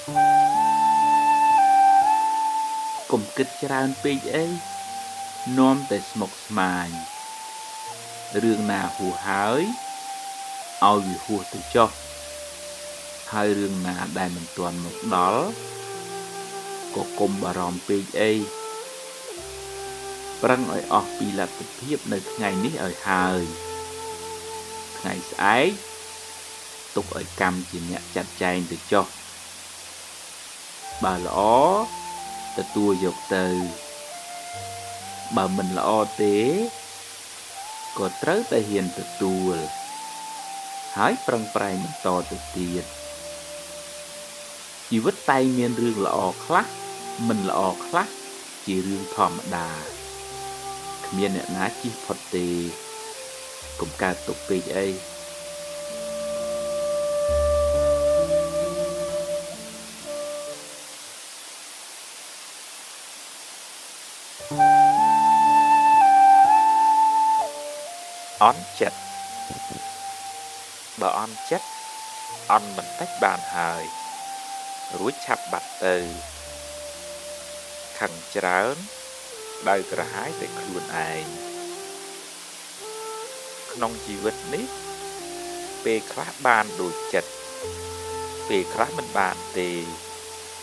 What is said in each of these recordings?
កុំគិតច្រើនពេកអី នាំតែស្មុគស្មាញ រឿងណាហួសហើយ ឲ្យវាហួសទៅចុះ ហើយរឿងណាដែលមិនទាន់មកដល់ ក៏កុំបារម្ភពេកអី ប្រឹងឲ្យអស់ពីលទ្ធភាពនៅថ្ងៃនេះឲ្យហើយ ថ្ងៃស្អែក ទុកឲ្យកម្មជាអ្នកចាត់ចែងទៅចុះ បើល្អ ទទួលយកទៅ បើមិនល្អទេ ក៏ត្រូវតែហ៊ានទទួល ហើយប្រឹងប្រែងបន្តទៅទៀត ជីវិតតែងមានរឿងល្អខ្លះ មិនល្អខ្លះ ជារឿងធម្មតា គ្មានអ្នកណាជៀសផុតទេ កុំកើតទុក្ខពេកអី អន់ចិត្ត បើអន់ចិត្ត អន់បន្តិចបានហើយ រួចឆាប់បាត់ទៅ ខឹងច្រើន ក្តៅក្រហាយតែខ្លួនឯង ក្នុងជីវិតនេះ ពេលខ្លះបានដូចចិត្ត ពេលខ្លះមិនបានទេ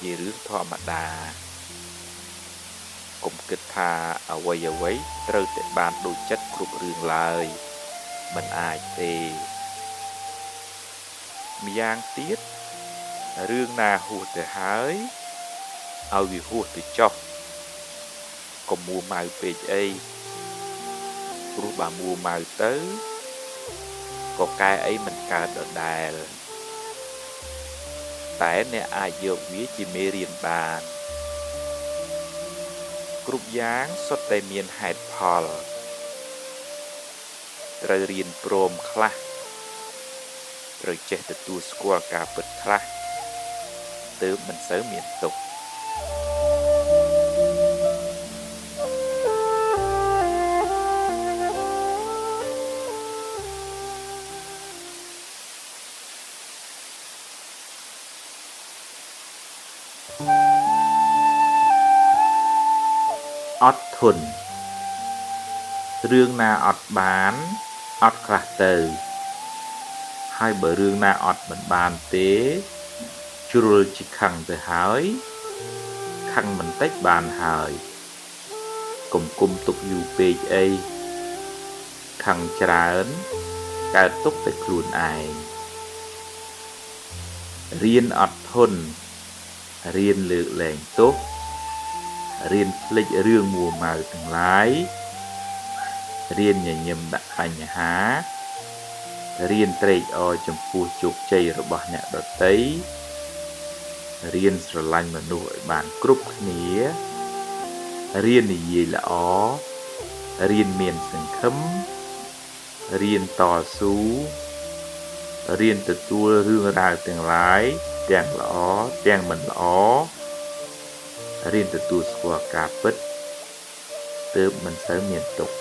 ជារឿងធម្មតា កុំគិតថាអ្វីៗត្រូវតែបានដូចចិត្តគ្រប់រឿងឡើយ មិនអាចទេ ម្យ៉ាងទៀត រឿងណាហួសទៅហើយ ឲ្យវាហួសទៅចុះ កុំមួម៉ៅពេកអី ព្រោះបើមួម៉ៅទៅ ក៏កែអីមិនកើតដដែល តែអ្នកអាចយកវាជាមេរៀនបាន គ្រប់យ៉ាងសុទ្ធតែមានហេតុផល ត្រូវរៀនព្រមខ្លះ ត្រូវចេះទទួលស្គាល់ការពិតខ្លះ ទើបមិនសូវមានទុក្ខ អត់ធន់ រឿងណាអត់បាន អត់ខ្លះទៅ ហើយបើរឿងណាអត់មិនបានទេ ជ្រុលជាខឹងទៅហើយ ខឹងបន្តិចបានហើយ កុំគុំទុកយូរពេកអី ខឹងច្រើន កើតទុកតែខ្លួនឯង រៀនអត់ធន់ រៀនលើកលែងទោស រៀនភ្លេចរឿងមួម៉ៅទាំងឡាយ រៀនញញឹមដាក់បញ្ហា រៀនត្រេកអរចំពោះជោគជ័យរបស់អ្នកដទៃ រៀនស្រឡាញ់មនុស្សឲ្យបានគ្រប់គ្នា រៀននិយាយល្អ រៀនមានសង្ឃឹម រៀនតស៊ូ រៀនទទួលរឿងរ៉ាវទាំងឡាយ ទាំងល្អ ទាំងមិនល្អ រៀនទទួលស្គាល់ការពិត ទើបមិនសូវមានទុក្ខ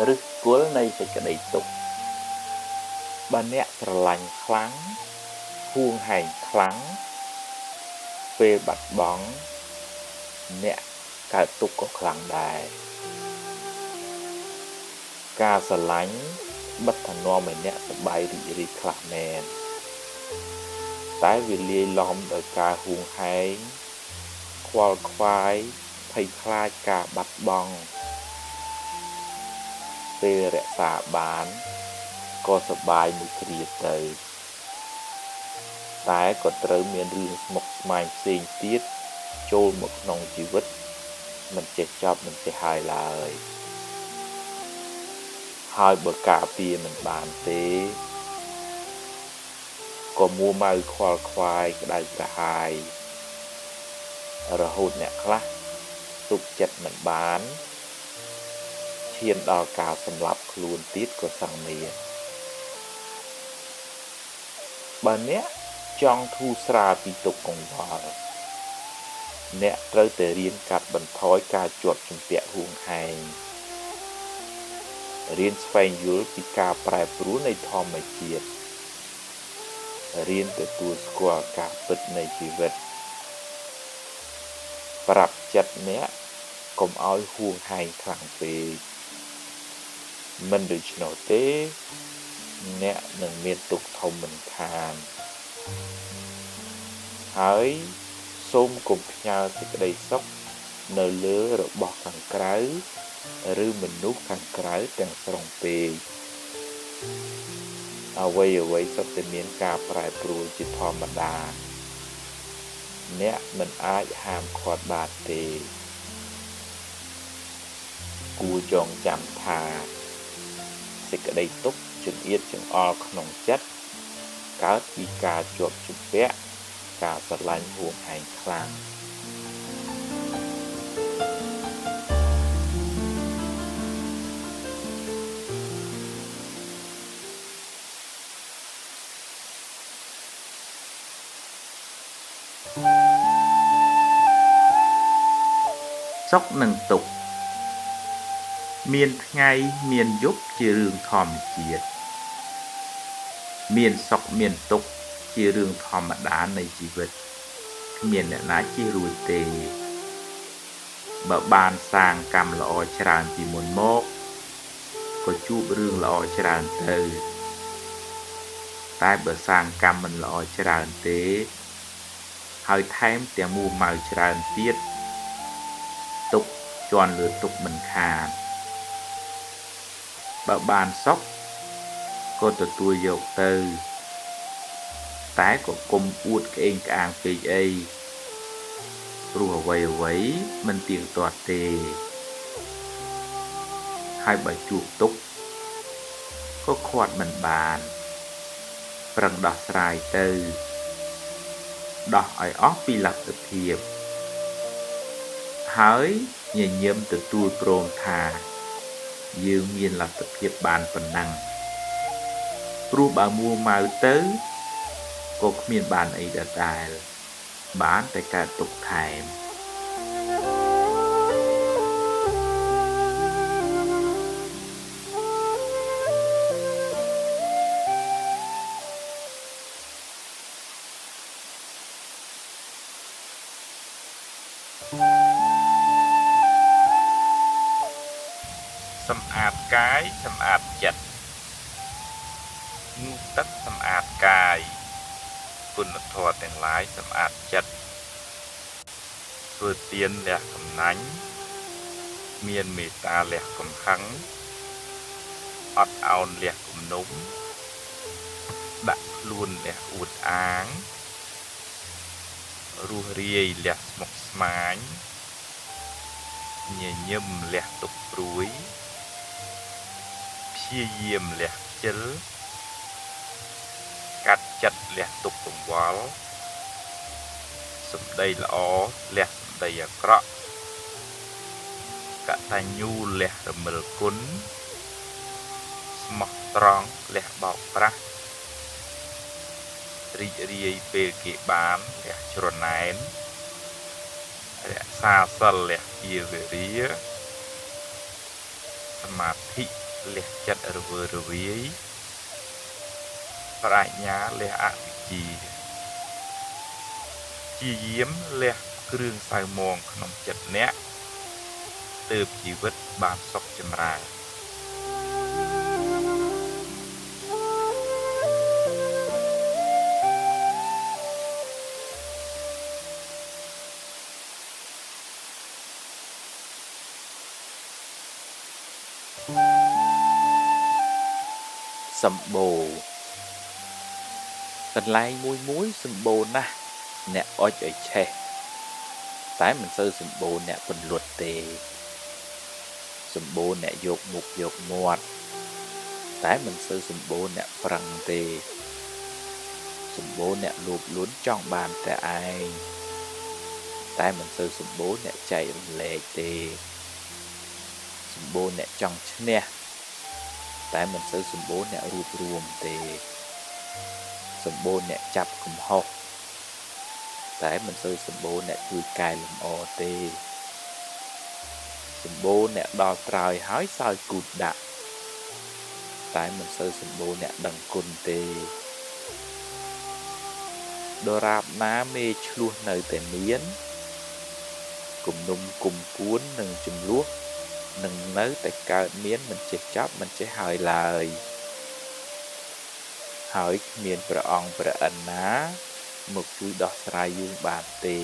ឫសគល់នៃសេចក្តីទុក្ខ បើអ្នកស្រឡាញ់ខ្លាំង ហួងហែងខ្លាំង ពេលបាត់បង់ អ្នកកើតទុក្ខក៏ខ្លាំងដែរ ការស្រឡាញ់បិទថានាំឲ្យអ្នកសប្បាយរីករាយខ្លះមែន តែវាលាយឡំដោយការហួងហែង ខ្វល់ខ្វាយ ភ័យខ្លាចការបាត់បង់ ពេលរក្សាបាន ក៏សប្បាយមួយគ្រាទៅ តែក៏ត្រូវមានរឿងស្មុគស្មាញផ្សេងទៀតចូលមកក្នុងជីវិត មិនចេះចប់មិនចេះហើយឡើយ ហើយបើការពារមិនបានទេ ក៏មួម៉ៅខ្វល់ខ្វាយក្តៅក្រហាយ រហូតអ្នកខ្លះទប់ចិត្តមិនបាន ឈានដល់ការសម្លាប់ខ្លួនទៀតក៏សឹងមាន បើអ្នកចង់ធូរស្រាលពីទុក្ខកង្វល់ អ្នកត្រូវតែរៀនកាត់បន្ថយការជាប់ជំពាក់ហួងហែង រៀនស្វែងយល់ពីការប្រែប្រួលនៃធម្មជាតិ រៀនទទួលស្គាល់ការពិតនៃជីវិត ប្រាប់ចិត្តអ្នកកុំឲ្យហួងហែងខ្លាំងពេក មិនដូច្នោះទេ អ្នកនឹងមានទុក្ខធំមិនខាន ហើយសូមកុំផ្ញើសេចក្តីសុខនៅលើរបស់ខាងក្រៅ ឬមនុស្សខាងក្រៅទាំងស្រុងពេក អ្វីៗសុទ្ធតែមានការប្រែប្រួលជាធម្មតា អ្នកមិនអាចហាមឃាត់បានទេ គួរចងចាំថា សេចក្តីទុក្ខចង្អៀតចង្អល់ក្នុងចិត្ត កើតពីការជាប់ជំពាក់ ការស្រឡាញ់ហួងហែងខ្លាំង សុខនិងទុក្ខ មានថ្ងៃមានយប់ជារឿងធម្មជាតិ មានសុខមានទុក្ខជារឿងធម្មតានៃជីវិត គ្មានអ្នកណាជៀសរួចទេ បើបានសាងកម្មល្អច្រើនពីមុនមក ក៏ជួបរឿងល្អច្រើនទៅ តែបើសាងកម្មមិនល្អច្រើនទេ ហើយថែមទាំងមួម៉ៅច្រើនទៀត ទុក្ខជាន់លើទុក្ខមិនខាន បើបានសុខ ក៏ទទួលយកទៅ តែក៏កុំអួតក្អេងក្អាងពេកអី ព្រោះអ្វីៗមិនទៀងទាត់ទេ ហើយបើជួបទុក្ខ ក៏ខាត់មិនបាន ប្រឹងដោះស្រាយទៅ ដោះឲ្យអស់ពីលទ្ធភាព ហើយញញឹមទទួលព្រមថា យើងមានលទ្ធភាពបានប៉ុណ្ណឹង ព្រោះបើមួម៉ៅទៅ ក៏គ្មានបានអីដដែល បានតែកើតទុក្ខថែម សម្អាតកាយសម្អាតចិត្ត ងូតទឹកសម្អាតកាយ គុណធម៌ទាំងឡាយសម្អាតចិត្ត ធ្វើទានលះកំណាញ់ មានមេត្តាលះកំហឹង អត់ឱនលះគំនុំ ដាក់ខ្លួនលះអួតអាង រួសរាយលះស្មុគស្មាញ ញញឹមលះទុក្ខព្រួយ ព្យាយាមលះខ្ជិល កាត់ចិត្តលះទុក្ខកង្វល់ សម្ដីល្អលះសម្ដីអាក្រក់ កតញ្ញូលះរមិលគុណ ស្មោះត្រង់លះបោកប្រាស់ រីករាយពេលគេបានលះច្រណែន រក្សាសីលលះពៀរវេរា សមាធិលះចិត្តរវើរវាយ ប្រាជ្ញាលះអវិជ្ជា ព្យាយាមលះគ្រឿងសៅហ្មងក្នុងចិត្តអ្នក ទើបជីវិតបានសុខចម្រើន សម្បូរ កន្លែងមួយៗសម្បូរណាស់អ្នកអុជឲ្យឆេះ តែមិនសូវសម្បូរអ្នកពន្លត់ទេ សម្បូរអ្នកយកមុខយកមាត់ តែមិនសូវសម្បូរអ្នកប្រឹងទេ សម្បូរអ្នកលោភលន់ចង់បានតែឯង តែមិនសូវសម្បូរអ្នកចែករំលែកទេ សម្បូរអ្នកចង់ឈ្នះ តែមិនសូវសម្បូរអ្នករួបរួមទេ សម្បូរអ្នកចាប់កំហុស តែមិនសូវសម្បូរអ្នកជួយកែលម្អទេ សម្បូរអ្នកដល់ត្រើយហើយសើចគូទដាក់ តែមិនសូវសម្បូរអ្នកដឹងគុណទេ ដរាបណាមេឈ្លោះនៅតែមាន គំនុំគំគួននិងជម្លោះនឹងនៅតែកើតមានមិនចេះចប់មិនចេះហើយឡើយ ហើយគ្មានព្រះអង្គព្រះឥន្ទណាមកជួយដោះស្រាយយើងបានទេ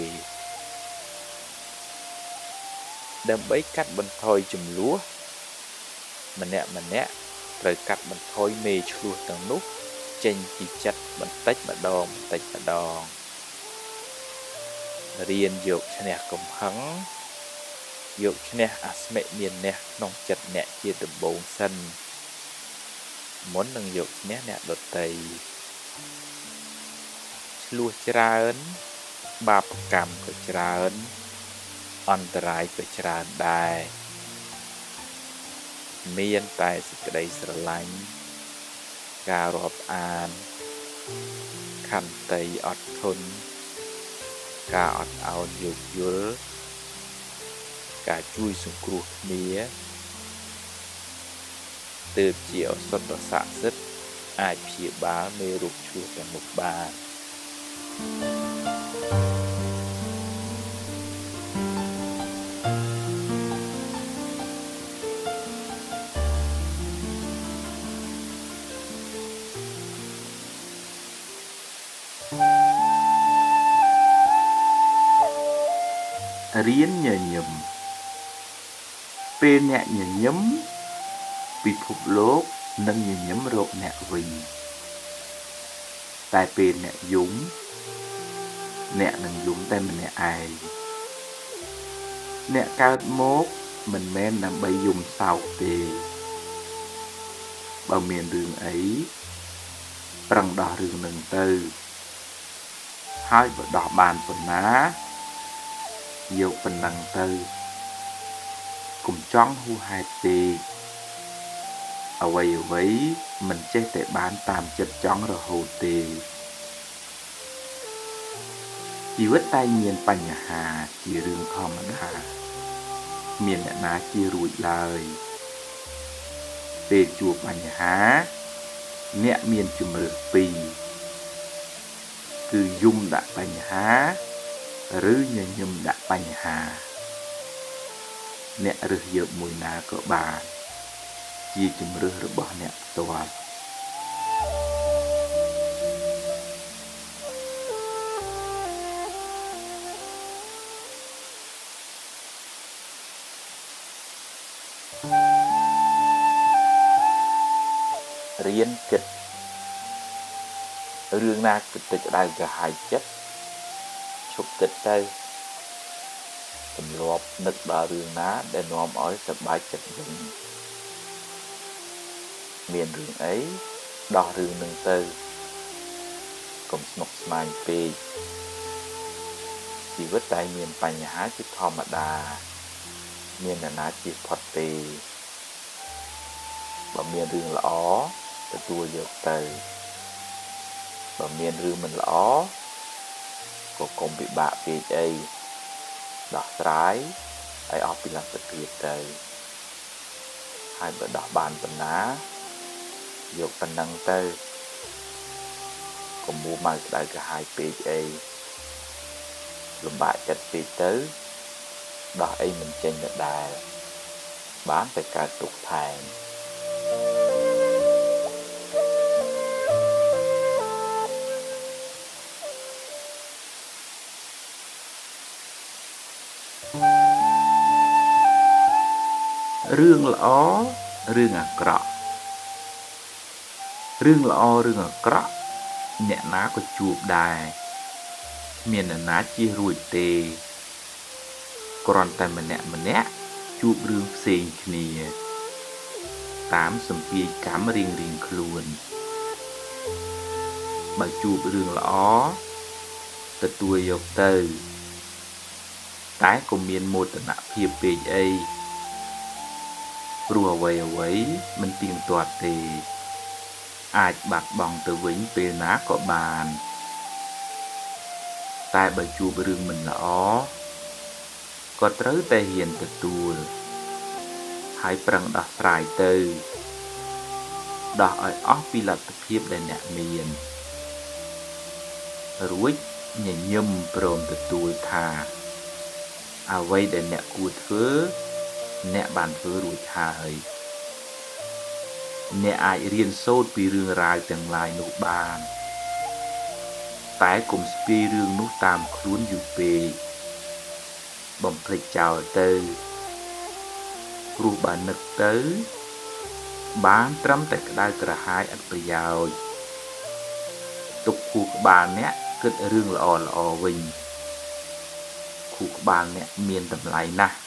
ដើម្បីកាត់បន្ថយជម្លោះ ម្នាក់ៗត្រូវកាត់បន្ថយមេឈ្លោះទាំងនោះចេញពីចិត្តបន្តិចម្ដងៗ រៀនយកឈ្នះកំហឹង យកឈ្នះអស្មិមានះក្នុងចិត្តអ្នកជាដំបូងសិន មុននឹងយកឈ្នះអ្នកដទៃ ឈ្លោះច្រើន បាបកម្មក៏ច្រើន អន្តរាយក៏ច្រើនដែរ មានតែសេចក្តីស្រឡាញ់ ការរាប់អាន ខន្តីអត់ធន់ ការអត់ឱនយោគយល់ ការជួយសង្គ្រោះគ្នា ទើបជាឱសថដ៏ស័ក្តិសិទ្ធិអាចព្យាបាលមេរោគឈ្លោះទាំងនោះបាន រៀនញញឹម ពេលអ្នកញញឹម ពិភពលោកនឹងញញឹមរកអ្នកវិញ តែពេលអ្នកយំ អ្នកនឹងយំតែម្នាក់ឯង អ្នកកើតមកមិនមែនដើម្បីយំសោកទេ បើមានរឿងអី ប្រឹងដោះរឿងនឹងទៅ ហើយបើដោះបានប៉ុណ្ណា យកប៉ុណ្ណឹងទៅ កុំចង់ហួសហេតុពេក អ្វីៗមិនចេះតែបានតាមចិត្តចង់រហូតទេ ជីវិតតែងមានបញ្ហាជារឿងធម្មតា មានអ្នកណាជារួចឡើយ ពេលជួបបញ្ហា អ្នកមានជម្រើសពីរ គឺយំដាក់បញ្ហា ឬញញឹមដាក់បញ្ហា អ្នករើសយកមួយណាក៏បាន ជាជម្រើសរបស់អ្នកផ្ទាល់ រៀនគិត រឿងណាគិតទៅក្តៅក្រហាយចិត្ត ឈប់គិតទៅ ទម្លាប់នឹកដល់រឿងណាដែលនាំឲ្យសប្បាយចិត្តវិញ មានរឿងអីដោះរឿងនឹងទៅ កុំស្មុគស្មាញពេក ជីវិតតែមានបញ្ហាជាធម្មតា មានអ្នកណាជៀសផុតទេ បើមានរឿងល្អ ទទួលយកទៅ បើមានរឿងមិនល្អ ក៏កុំពិបាកពេកអី ដោះស្រាយឲ្យអស់ពីលទ្ធភាពទៅ ហើយបើដោះបានប៉ុណ្ណា យកប៉ុណ្ណឹងទៅ កុំមួម៉ៅក្តៅក្រហាយពេកអី លំបាកចិត្តពេកទៅ ដោះអីមិនចេញដដែល បានតែកើតទុក្ខថែម រឿងល្អរឿងអាក្រក់ រឿងល្អរឿងអាក្រក់ អ្នកណាក៏ជួបដែរ គ្មានអ្នកណាជៀសរួចទេ គ្រាន់តែម្នាក់ម្នាក់ជួបរឿងផ្សេងគ្នា តាមសម្ពាយកម្មរៀងៗខ្លួន បើជួបរឿងល្អ ទទួលយកទៅ តែកុំមានមោទនភាពពេកអី ព្រោះអ្វីៗមិនទៀងទាត់ទេ អាចបាត់បង់ទៅវិញពេលណាក៏បាន តែបើជួបរឿងមិនល្អក៏ត្រូវតែហ៊ានទទួលហើយប្រឹងដោះស្រាយទៅដោះឲ្យអស់ពីលទ្ធភាពដែលអ្នកមានរួចញញឹមព្រមទទួលថាអ្វីដែលអ្នកគួរធ្វើអ្នកបានធ្វើរួចហើយអ្នកអាចរៀនសូត្រពីរឿងរ៉ាវទាំងឡាយនោះបានតែកុំស្ពាយរឿងនោះតាមខ្លួនយូរពេកបំភ្លេចចោលទៅព្រោះបើនឹកទៅបានត្រឹមតែក្តៅក្រហាយឥតប្រយោជន៍ទុកខួរក្បាលអ្នកគិតរឿងល្អៗវិញខួរក្បាលអ្នកមានតម្លៃណាស់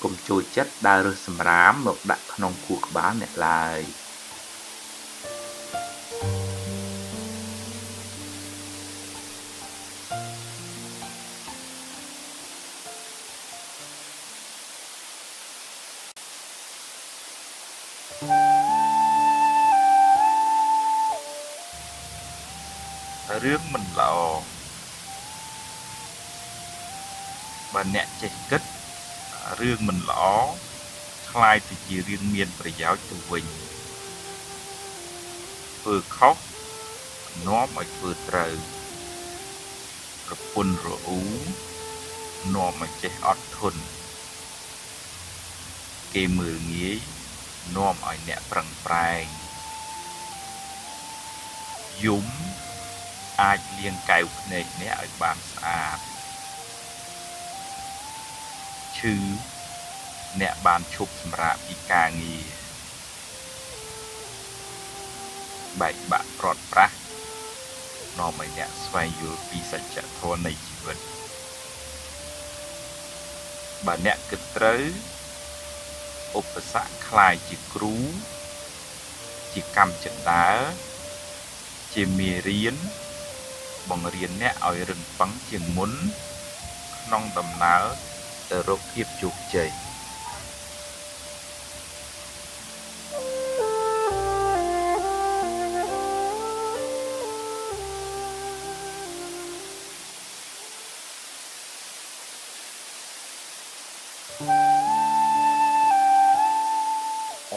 កុំចូលចិត្តដើររើសសម្រាមមកដាក់ក្នុងខួរក្បាលអ្នកឡើយរឿងមិនល្អបើអ្នកចេះគិតរឿងមិនល្អក្លាយទៅជារឿងមានប្រយោជន៍ទៅវិញធ្វើខុសនាំឲ្យធ្វើត្រូវប្រពន្ធរអ៊ូនាំឲ្យចេះអត់ធន់គេមើលងាយនាំឲ្យអ្នកប្រឹងប្រែងយំអាចលាងកែវភ្នែកអ្នកឲ្យបានស្អាតឈឺអ្នកបានឈប់សម្រាកពីការងារបែកបាក់ព្រាត់ប្រាសនាំឲ្យអ្នកស្វែងយល់ពីសច្ចធម៌នៃជីវិតបើអ្នកគិតត្រូវឧបសគ្គក្លាយជាគ្រូជាកម្មជណ្ដើរជាមេរៀនបង្រៀនអ្នកឲ្យរឹងប៉ឹងជាងមុនក្នុងដំណើរទៅរកភាពជោគជ័យ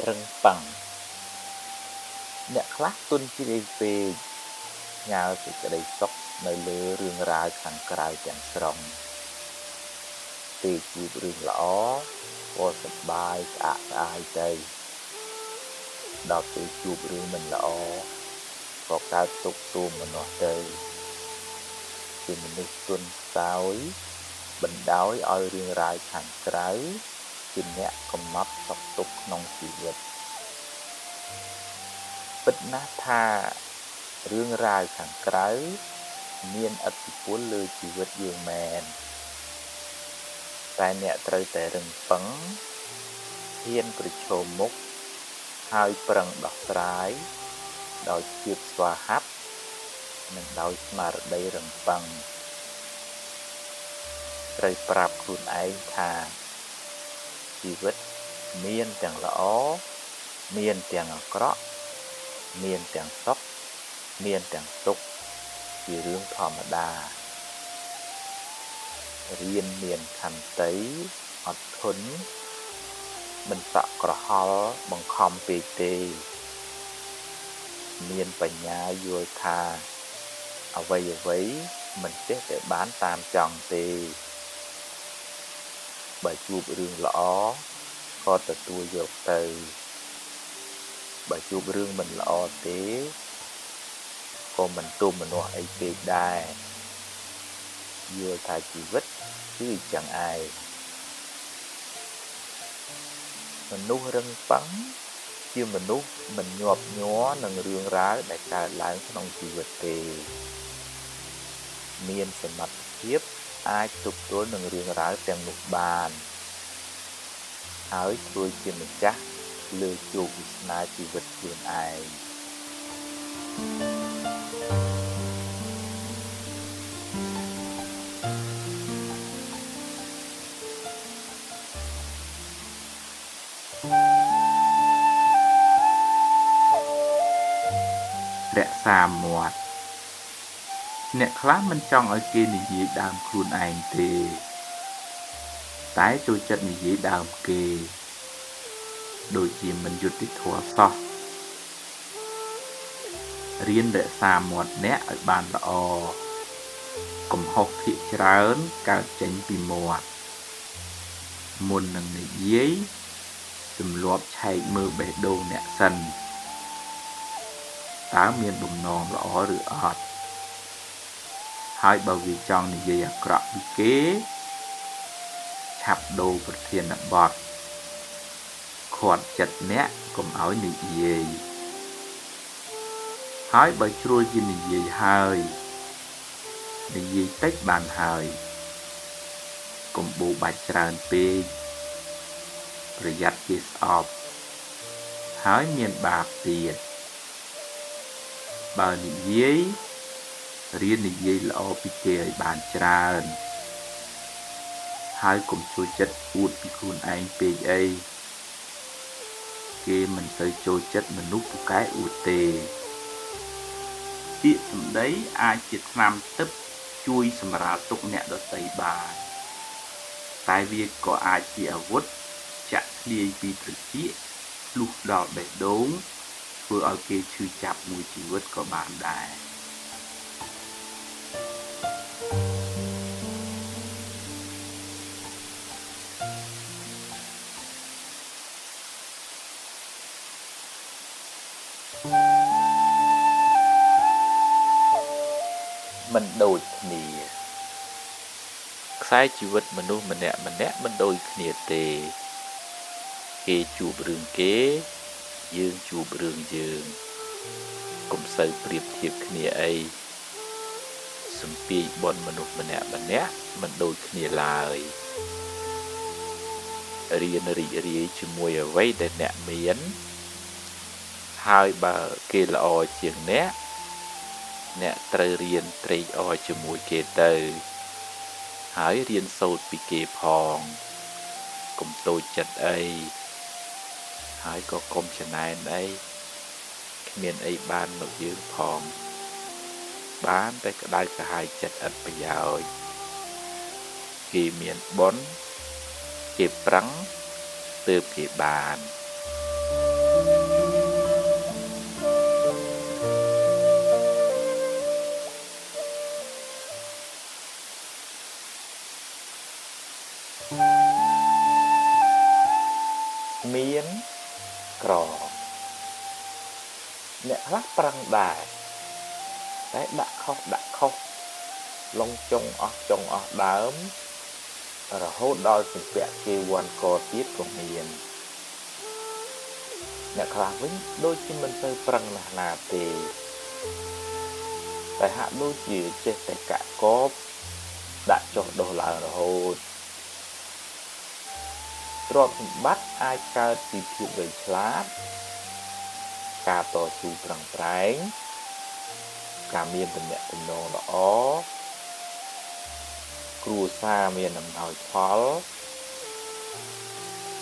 រឹងប៉ឹងអ្នកខ្លះទន់ជ្រាយពេកញើសេចក្តីសុខនៅលើរឿងរ៉ាវខាងក្រៅទាំងស្រុងពេលជួបរឿងល្អក៏សប្បាយស្អាកស្អាយទៅដល់ពេលជួបរឿងមិនល្អក៏កើតទុក្ខទោមនស្សទៅជាមនុស្សទន់ខ្សោយបណ្ដោយឲ្យរឿងរ៉ាវខាងក្រៅជាអ្នកកំណត់សុខទុក្ខក្នុងជីវិតពិតណាស់ថារឿងរ៉ាវខាងក្រៅមានឥទ្ធិពលលើជីវិតយើងមែនតែអ្នកត្រូវតែរឹងប៉ឹងហ៊ានប្រឈមមុខហើយប្រឹងដោះស្រាយដោយភាពស្វាហាប់និងដោយស្មារតីរឹងប៉ឹងត្រូវប្រាប់ខ្លួនឯងថាជីវិតមានទាំងល្អមានទាំងអាក្រក់មានទាំងសុខមានទាំងទុក្ខជារឿងធម្មតារៀនមានខន្តីអត់ធន់មិនតក់ក្រហល់បង្ខំពេកទេមានបញ្ញាយល់ថាអ្វីអ្វីមិនចេះតែបានតាមចង់ទេបើជួបរឿងល្អក៏ទទួលយកទៅបើជួបរឿងមិនល្អទេក៏មិនទោមនស្សអីពេកដែរយល់ថាជីវិតគឺអញ្ចឹងឯងមនុស្សរឹងប៉ឹងជាមនុស្សមិនញាប់ញ័រនឹងរឿងរ៉ាវដែលកើតឡើងក្នុងជីវិតទេមានសមត្ថភាពអាចទប់ទល់នឹងរឿងរ៉ាវទាំងនោះបានហើយធ្វើជាម្ចាស់លើជោគវាសនាជីវិតខ្លួនឯង ក្សាមាត់ អ្នកខ្លះមិនចង់ឲ្យគេនិយាយដើមខ្លួនឯងទេ តែចូលចិត្តនិយាយដើមគេ ដូចជាមិនយុត្តិធម៌សោះ រៀនរក្សាមាត់អ្នកឲ្យបានល្អ កំហុសភាគច្រើនកើតចេញពីមាត់ មុននឹងនិយាយ ទម្លាប់ឆែកមើលបេះដូងអ្នកសិន តើមានបំណងល្អឬអត់ ហើយបើវាចង់និយាយអាក្រក់ពីគេ ឆាប់ដូរប្រធានបទ ឃាត់ចិត្តអ្នកកុំឲ្យនិយាយ ហើយបើជ្រុលជានិយាយហើយ និយាយតិចបានហើយ កុំបូបាច់ច្រើនពេក ប្រយ័ត្នគេស្អប់ ហើយមានបាបទៀត បើនិយាយ រៀននិយាយល្អពីគេឲ្យបានច្រើន ហើយកុំចូលចិត្តអួតពីខ្លួនឯងពេកអី គេមិនសូវចូលចិត្តមនុស្សពូកែអួតទេ ពាក្យសម្ដីអាចជាថ្នាំទិព្វជួយសម្រាលទុក្ខអ្នកដទៃបាន តែវាក៏អាចជាអាវុធចាក់ធ្លាយពីត្រចៀកធ្លុះដល់បេះដូង ធ្វើឲ្យគេឈឺចាប់មួយជីវិតក៏បានដែរ មិនដូចគ្នា ខ្សែជីវិតមនុស្សម្នាក់ៗមិនដូចគ្នាទេ គេជួបរឿងគេ យើងជួបរឿងយើង កុំសូវប្រៀបធៀបគ្នាអី សំពាយបុណ្យមនុស្សម្នាក់ៗមិនដូចគ្នាឡើយ រៀនរីករាយជាមួយអ្វីដែលអ្នកមាន ហើយបើគេល្អជាងអ្នក អ្នកត្រូវរៀនត្រេកអរជាមួយគេទៅ ហើយរៀនសូត្រពីគេផង កុំតូចចិត្តអី ហើយក៏កុំច្រណែនអី គ្មានអីបានមកយើងផង បានតែក្តៅក្រហាយចិត្តឥតប្រយោជន៍ គេមានបុណ្យ គេប្រឹងទើបគេបាន មានក្រ អ្នកខ្លះប្រឹងដែរ តែដាក់ខុសដាក់ខុស ឡុងចុងអស់ចុងអស់ដើម រហូតដល់ជំពាក់គេវ័ណ្ឌកទៀតក៏មាន អ្នកខ្លះវិញដូចជាមិនសូវប្រឹងណាស់ណាទេ តែហាក់ដូចជាចេះតែកាក់កប ដាក់ចុះដុះឡើងរហូត ទ្រព្យសម្បត្តិអាចកើតពីភាពវៃឆ្លាត ការតស៊ូប្រឹងប្រែង ការមានទំនាក់ទំនងល្អ គ្រួសារមានអំណោយផល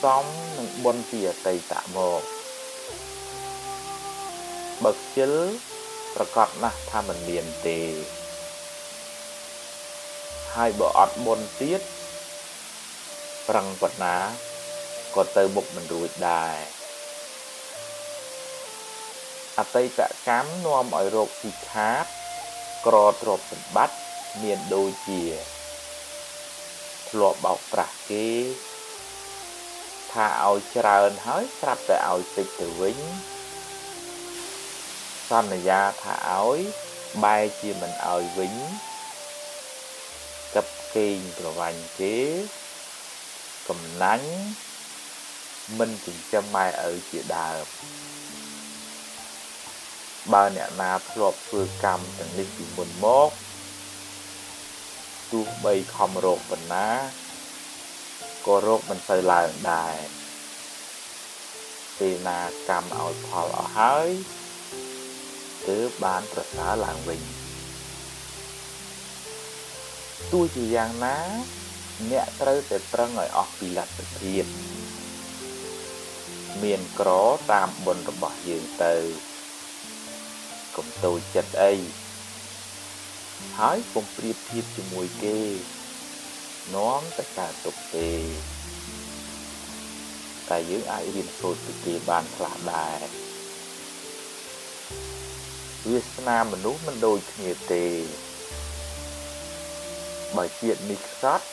សមនឹងបុណ្យពីអតីតមក បើខ្ជិលប្រកាសណាស់ថាមិនមានទេ ហើយបើអត់បុណ្យទៀត ប្រឹងប៉ុណ្ណាក៏ទៅមុខមិនរួចដែរ អតីតកម្មនាំឲ្យរកស៊ីខាត ក្រទ្រព្យសម្បត្តិមានដូចជា ធ្លាប់បោកប្រាស់គេ ថាឲ្យច្រើនហើយស្រាប់តែឲ្យតិចទៅវិញ សន្យាថាឲ្យបែរជាមិនឲ្យវិញ កឹបកេងប្រវ័ញ្ចគេ កំណាញ់ មិនចិញ្ចឹមម៉ែឪជាដើម បើអ្នកណាធ្លាប់ធ្វើកម្មទាំងនេះពីមុនមក ទោះបីខំរកប៉ុណ្ណា ក៏រកមិនសូវឡើងដែរ ពេលណាកម្មឲ្យផលអស់ហើយ ទើបបានប្រសើរឡើងវិញ ទោះជាយ៉ាងណា អ្នកត្រូវតែប្រឹងឲ្យអស់ពីលទ្ធភាព មានក្រតាមបុណ្យរបស់យើងទៅ កុំតូចចិត្តអី ហើយកុំប្រៀបធៀបជាមួយគេ នាំតែកើតទុក្ខទេ តែយើងអាចរៀនសូត្រពីគេបានខ្លះដែរ វាសនាមនុស្សមិនដូចគ្នាទេ បើជាតិនេះខ្សត់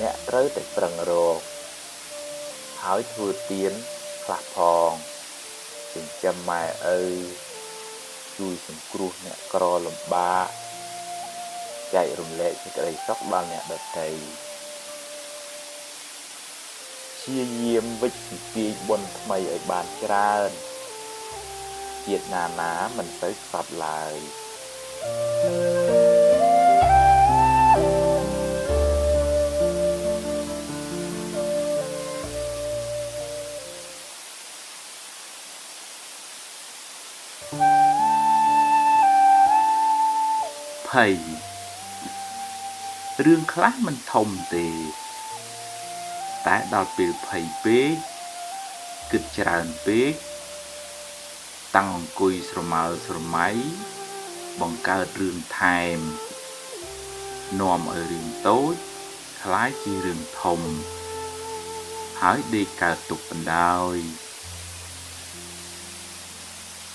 អ្នកត្រូវតែប្រឹងរក ហើយធ្វើទានខ្លះផង ចិញ្ចឹមម៉ែឪ ជួយសង្គ្រោះអ្នកក្រលំបាក ចែករំលែកសេចក្តីសុខដល់អ្នកដទៃ ព្យាយាមវិចសំពាយបុណ្យថ្មីឲ្យបានច្រើន ជាតិណាណាមិនសូវខ្សត់ឡើយ ភ័យ រឿងខ្លះមិនធំទេ តែដល់ពេលភ័យពេក គិតច្រើនពេក តាំងអង្គុយស្រមើស្រមៃ បង្កើតរឿងថែម នាំឲ្យរឿងតូចក្លាយជារឿងធំ ហើយដេកកើតទុក្ខបណ្ដោយ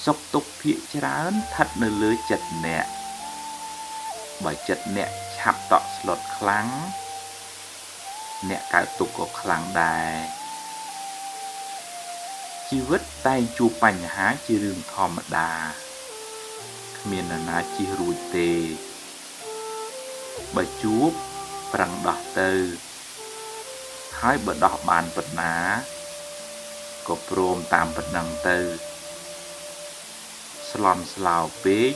សុខទុក្ខភាគច្រើនស្ថិតនៅលើចិត្តអ្នក បើចិត្តអ្នកឆាប់តក់ស្លុតខ្លាំង អ្នកកើតទុក្ខក៏ខ្លាំងដែរ ជីវិតតែងជួបបញ្ហាជារឿងធម្មតា គ្មាននរណាជៀសរួចទេ បើជួបប្រឹងដោះទៅ ហើយបើដោះបានប៉ុណ្ណា ក៏ព្រមតាមប៉ុណ្ណឹងទៅ ស្លន់ស្លោពេក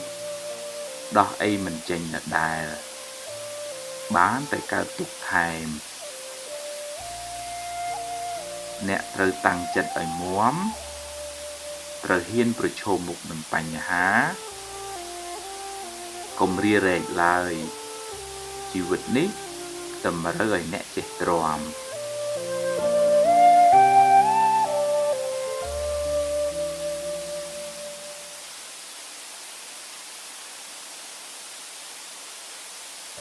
ដោះអីមិនចេញដដែល បានតែកើតទុក្ខថែម អ្នកត្រូវតាំងចិត្តឲ្យមាំ ត្រូវហ៊ានប្រឈមមុខនឹងបញ្ហា កុំរារែកឡើយ ជីវិតនេះតម្រូវឲ្យអ្នកចេះទ្រាំ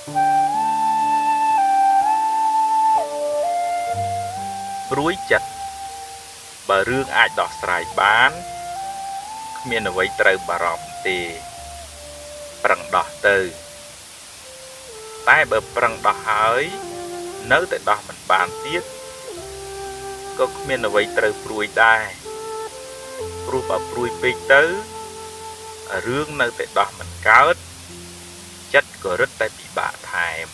ព្រួយចិត្ត បើរឿងអាចដោះស្រាយបាន គ្មានអ្វីត្រូវបារម្ភទេ ប្រឹងដោះទៅ តែបើប្រឹងដោះហើយ នៅតែដោះមិនបានទៀត ក៏គ្មានអ្វីត្រូវព្រួយដែរ ព្រោះបើព្រួយពេកទៅ រឿងនៅតែដោះមិនកើត ចិត្តក៏រឹតតែពិបាកថែម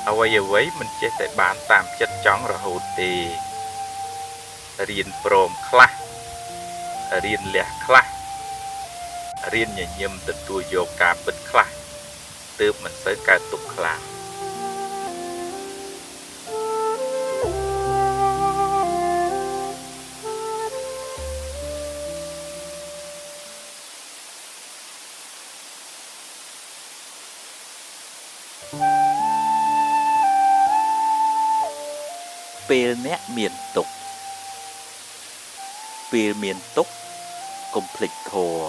អ្វីអ្វីមិនចេះតែបានតាមចិត្តចង់រហូតទេ រៀនព្រមខ្លះ រៀនលះខ្លះ រៀនញញឹមទទួលយកការពិតខ្លះ ទើបមិនសូវកើតទុក្ខខ្លាំង ពេលអ្នកមានទុក្ខ ពេលមានទុក្ខ កុំភ្លេចធម៌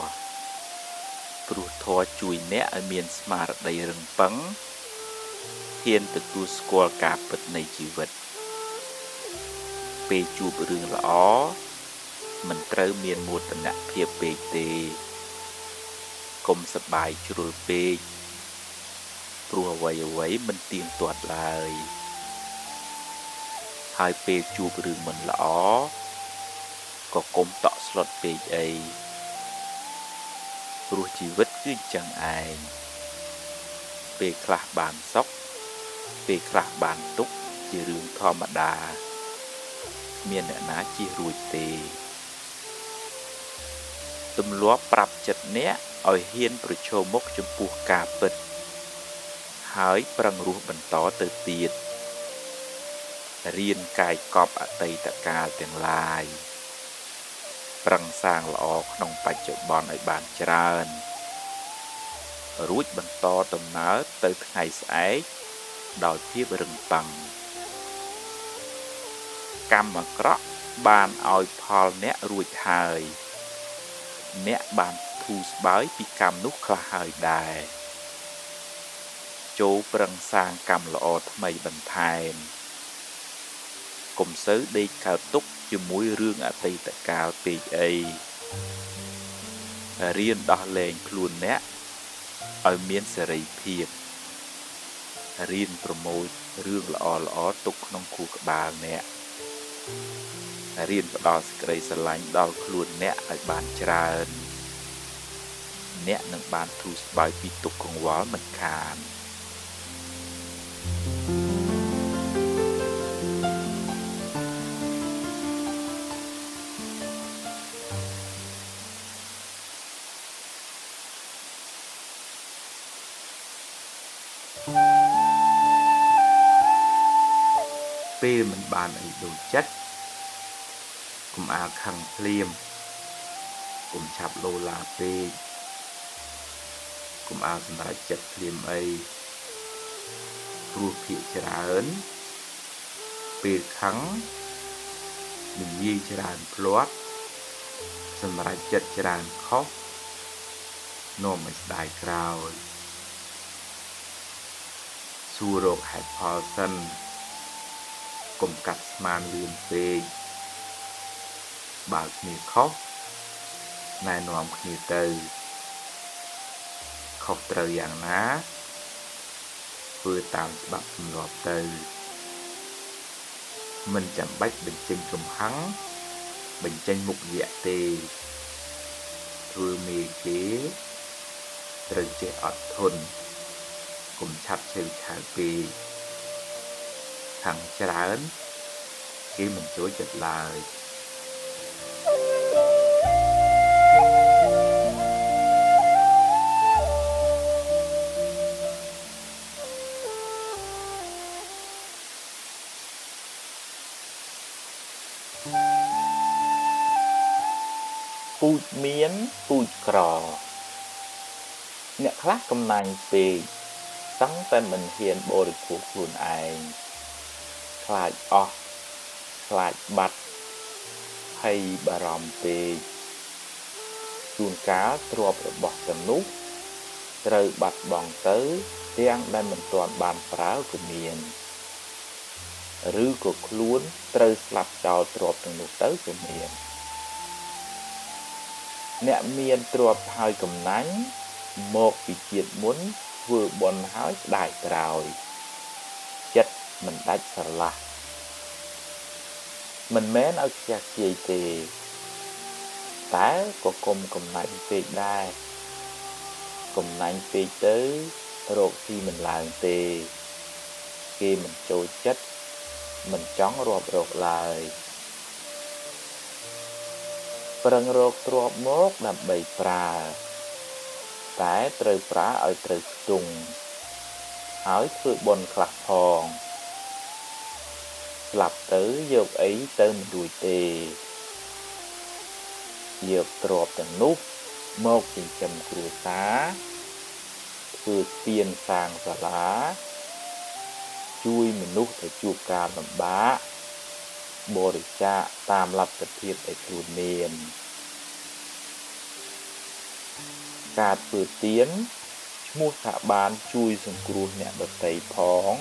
ព្រោះធម៌ជួយអ្នកឲ្យមានស្មារតីរឹងប៉ឹង ហ៊ានទទួលស្គាល់ការពិតនៃជីវិត ពេលជួបរឿងល្អ មិនត្រូវមានមោទនភាពពេកទេ កុំសប្បាយជ្រុលពេក ព្រោះអ្វីៗមិនទៀងទាត់ឡើយ ហើយពេលជួបរឿងមិនល្អ ក៏កុំតក់ស្លុតពេកអី ព្រោះជីវិតគឺអញ្ចឹងឯង ពេលខ្លះបានសុខ ពេលខ្លះបានទុក្ខជារឿងធម្មតា គ្មានអ្នកណាជៀសរួចទេ ទម្លាប់ប្រាប់ចិត្តអ្នកឲ្យហ៊ានប្រឈមមុខចំពោះការពិត ហើយប្រឹងរស់បន្តទៅទៀត រៀនកាយកប់អតីតកាលទាំងឡាយ ប្រឹងសាងល្អក្នុងបច្ចុប្បន្នឲ្យបានច្រើន រួចបន្តដំណើរទៅថ្ងៃស្អែកដោយភាពរឹងប៉ឹង កម្មអាក្រក់បានឲ្យផលអ្នករួចហើយ អ្នកបានធូរស្បើយពីកម្មនោះខ្លះហើយដែរ ចូលប្រឹងសាងកម្មល្អថ្មីបន្ថែមកុំសូវដេកកើតទុក្ខជាមួយរឿងអតីតកាលពេកអីរៀនដោះលែងខ្លួនអ្នកឲ្យមានសេរីភាពរៀនប្រមូលរឿងល្អៗទុកក្នុងខួរក្បាលអ្នករៀនផ្ដល់សេចក្តីស្រឡាញ់ដល់ខ្លួនអ្នកឲ្យបានច្រើនអ្នកនឹងបានធូរស្បើយពីទុក្ខកង្វល់មិនខាន ពេលមិនបានអីដូចចិត្តកុំអាលខឹងភ្លាមកុំឆាប់លោឡាពេកកុំអាលសម្រេចចិត្តភ្លាមអីព្រោះភាគច្រើនពេលខឹងនិយាយច្រើនភ្លាត់សម្រេចចិត្តច្រើនខុសនាំឲ្យស្ដាយក្រោយសួររកហេតុផលសិនកុំកាត់ស្មានលឿនពេកបើគ្នាខុសណែនាំគ្នាទៅខុសត្រូវយ៉ាងណាធ្វើតាមច្បាប់ទម្លាប់ទៅមិនចាំបាច់បញ្ចេញកំហឹងបញ្ចេញមុខយៈទេធ្វើមេគេត្រូវចេះអត់ធន់កុំឆាប់ឆេវឆាវពេកខាងច្រើនគេមិនចូលចិត្តឡើយ ពូជមានពូជក្រអ្នកខ្លះកំណាញ់ពេកសឹងតែមិនហ៊ានបរិភោគខ្លួនឯងខ្លាចអស់ខ្លាចបាត់ភ័យបារម្ភពេកជួនកាលទ្រព្យរបស់ទាំងនោះត្រូវបាត់បង់ទៅទាំងដែលមិនទាន់បានប្រើក៏មានឬក៏ខ្លួនត្រូវស្លាប់ចោលទ្រព្យទាំងនោះទៅក៏មានអ្នកមានទ្រព្យហើយកំណាញ់មកពីជាតិមុនធ្វើបុណ្យហើយស្ដាយក្រោយចិត្តមិនដាច់ស្រឡះមិនមែនឲ្យខ្ជះខ្ជាយទេតែក៏កុំកំណាញ់ពេកដែរកំណាញ់ពេកទៅរកស៊ីមិនឡើងទេគេមិនចូលចិត្តមិនចង់រាប់រកឡើយប្រឹងរកទ្រព្យមកដើម្បីប្រើតែត្រូវប្រើឲ្យត្រូវខ្ទង់ហើយធ្វើបុណ្យខ្លះផងស្លាប់ទៅយកអីទៅមិនរួចទេយកទ្រព្យទាំងនោះមកចិញ្ចឹមគ្រួសារធ្វើទានសាងសាលាជួយមនុស្សដែលជួបការលំបាកបរិច្ចាគតាមលទ្ធភាពដែលខ្លួនមានការធ្វើទានឈ្មោះថាបានជួយសង្គ្រោះអ្នកដទៃផង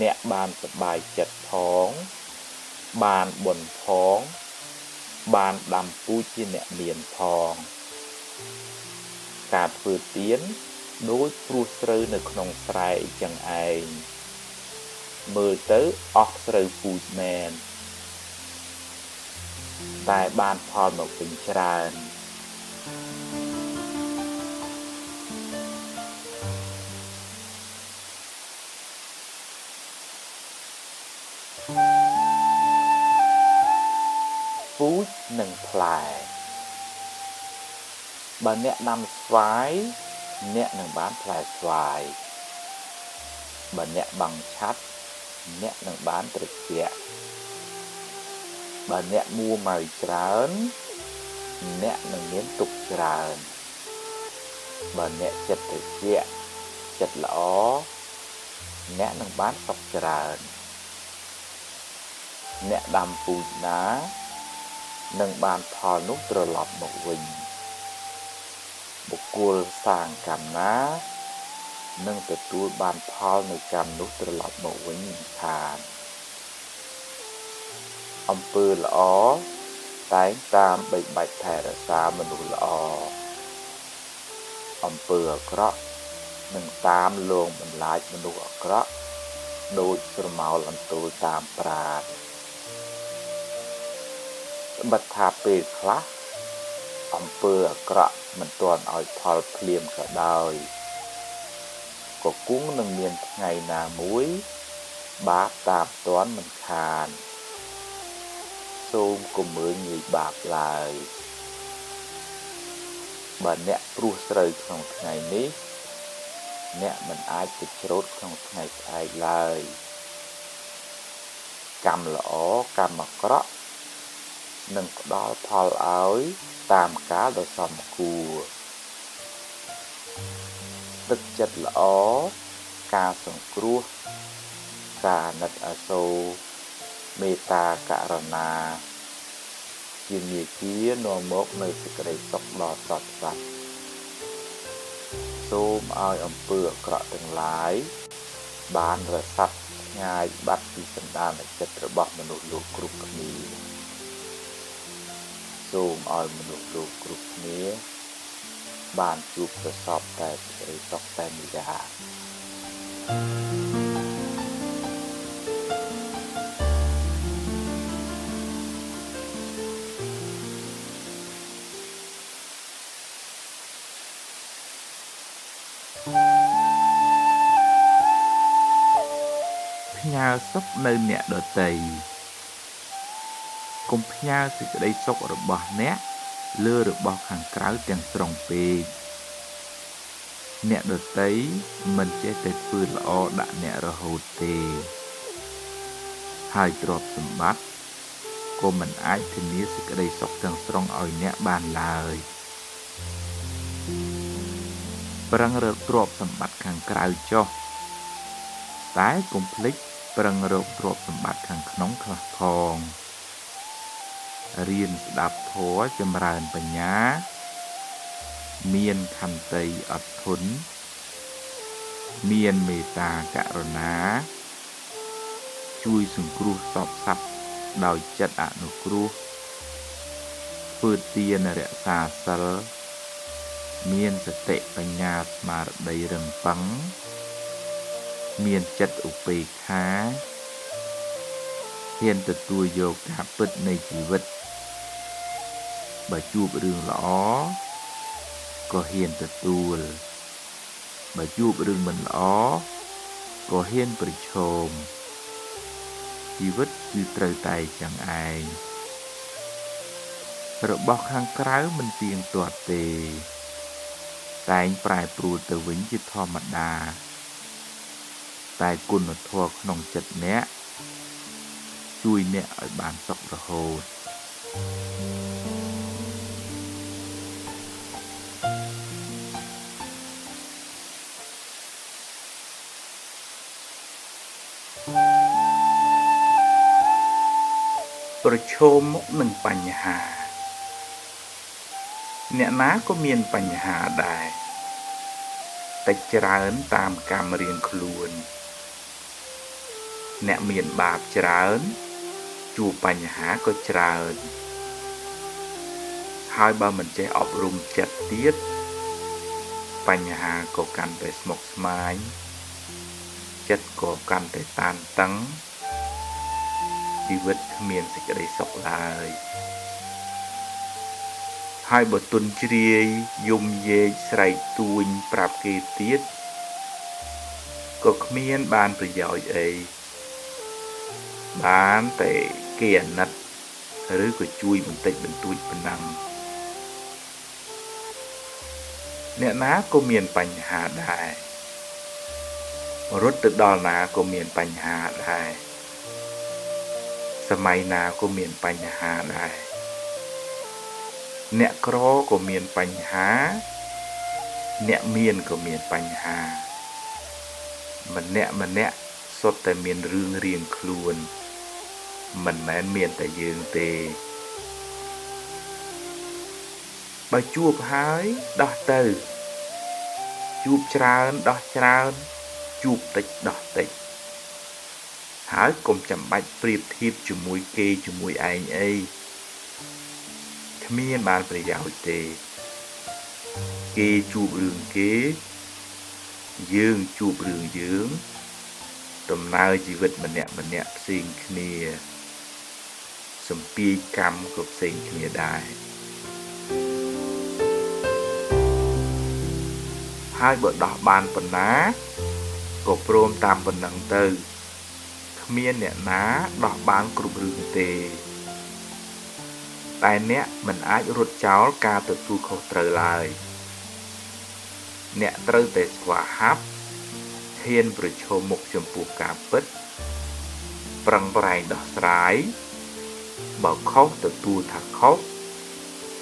អ្នកបានសប្បាយចិត្តផងបានបុណ្យផងបានដាំពូជជាអ្នកមានផងការធ្វើទានដូចព្រោះស្រូវនៅក្នុងស្រែអញ្ចឹងឯងមើលទៅអស់ស្រូវពូជមែនតែបានផលមកវិញច្រើនពូជនិងផ្លែបើអ្នកដាំស្វាយអ្នកនឹងបានផ្លែស្វាយបើអ្នកបាំងឆ័ត្រអ្នកនឹងបានត្រជាក់បើអ្នកមួម៉ៅច្រើនអ្នកនឹងមានទុក្ខច្រើនបើអ្នកចិត្តត្រជាក់ចិត្តល្អអ្នកនឹងបានសុខច្រើនអ្នកដាំពូជណា នឹងបានផលនោះត្រឡប់មកវិញបុគ្គលសាងកម្មណានឹងទទួលបានផលនៃកម្មនោះត្រឡប់មកវិញមិនខានអំពើល្អតែងតាមបីបាច់ថែរក្សាមនុស្សល្អអំពើអាក្រក់នឹងតាមលងបន្លាចមនុស្សអាក្រក់ដូចស្រមោលអន្ទោលតាមប្រាណត្បិតថាពេលខ្លះអំពើអាក្រក់មិនទាន់ឲ្យផលភ្លាមក៏ដោយក៏គង់នឹងមានថ្ងៃណាមួយបាបតាមទាន់មិនខានសូមកុំមើលងាយបាបឡើយបើអ្នកព្រោះស្រូវក្នុងថ្ងៃនេះអ្នកមិនអាចទៅច្រូតក្នុងថ្ងៃស្អែកឡើយកម្មល្អកម្មអាក្រក់នឹងផ្ដល់ផលឲ្យតាមកាលដ៏សមគួរទឹកចិត្តល្អការសង្គ្រោះការអាណិតអាសូរមេត្តាករុណាជាមាគ៌ានាំមកនូវសេចក្តីសុខដល់សត្វសត្វសូមឲ្យអំពើអាក្រក់ទាំងឡាយបានរសាត់ឆ្ងាយបាត់ពីសន្តានចិត្តរបស់មនុស្សលោកគ្រប់គ្នាសូមឲ្យមនុស្សលោកគ្រប់គ្នាបានជួបប្រសពតែសេចក្តីសុខតែម្យ៉ាងផ្ញើសុខនៅអ្នកដទៃកុំផ្ញើសេចក្តីសុខរបស់អ្នកលើរបស់ខាងក្រៅទាំងស្រុងពេកអ្នកដទៃមិនចេះតែធ្វើល្អដាក់អ្នករហូតទេហើយទ្រព្យសម្បត្តិក៏មិនអាចធានាសេចក្តីសុខទាំងស្រុងឲ្យអ្នកបានឡើយប្រឹងរកទ្រព្យសម្បត្តិខាងក្រៅចុះតែកុំភ្លេចប្រឹងរកទ្រព្យសម្បត្តិខាងក្នុងខ្លះផងរៀនស្ដាប់ធម៌ចម្រើនបញ្ញាមានខន្តីអត់ធន់មានមេត្តាករុណាជួយសង្គ្រោះសពសត្វដោយចិត្តអនុគ្រោះធ្វើទានរក្សាសិលមានសតិបញ្ញាស្មារតីរឹងប៉ឹងមានចិត្តឧបេក្ខាហ៊ានទទួលយកការពិតនៃជីវិតបើជួបរឿងល្អក៏ហ៊ានទទួលបើជួបរឿងមិនល្អក៏ហ៊ានប្រឈមជីវិតគឺត្រូវតែចឹងឯងរបស់ខាងក្រៅមិនទៀងទាត់ទេតែងប្រែប្រួលទៅវិញជាធម្មតាតែគុណធម៌ក្នុងចិត្តអ្នកជួយអ្នកឲ្យបានសុខរហូតប្រឈមមុខនឹងបញ្ហាអ្នកណាក៏មានបញ្ហាដែរតិចច្រើនតាមកម្មរៀងខ្លួនអ្នកមានបាបច្រើនជួបបញ្ហាក៏ច្រើនហើយបើមិនចេះអប់រំចិត្តទៀតបញ្ហាក៏កាន់តែស្មុគស្មាញចិត្តក៏កាន់តែតានតឹងជីវិតគ្មានសេចក្តីសុខឡើយហើយបើទន់ជ្រាយយំយែកស្រែកទួញប្រាប់គេទៀតក៏គ្មានបានប្រយោជន៍អីបានតែគេអាណិតឬក៏ជួយបន្តិចបន្តួចប៉ុណ្ណឹងអ្នកណាក៏មានបញ្ហាដែររត់ទៅដល់ណាក៏មានបញ្ហាដែរសម័យណាក៏មានបញ្ហាដែរអ្នកក្រក៏មានបញ្ហាអ្នកមានក៏មានបញ្ហាម្នាក់ម្នាក់សុទ្ធតែមានរឿងរៀងខ្លួនមិនមែនមានតែយើងទេ បើជួបហើយដោះទៅជួបច្រើនដោះច្រើនជួបតិចដោះតិចហើយកុំចាំបាច់ប្រៀបធៀបជាមួយគេជាមួយឯងអីគ្មានបានប្រយោជន៍ទេគេជួបរឿងគេយើងជួបរឿងយើងដំណើរជីវិតម្នាក់ម្នាក់ផ្សេងគ្នាសម្ពាយកម្មក៏ផ្សេងគ្នាដែរហើយបើដោះបានប៉ុណ្ណាក៏ព្រមតាមប៉ុណ្ណឹងទៅគ្មានអ្នកណាដោះបានគ្រប់រឿងទេតែអ្នកមិនអាចរត់ចោលការទទួលខុសត្រូវឡើយអ្នកត្រូវតែស្វាហាប់ហ៊ានប្រឈមមុខចំពោះការពិតប្រឹងប្រែងដោះស្រាយបើខុសទទួលថាខុស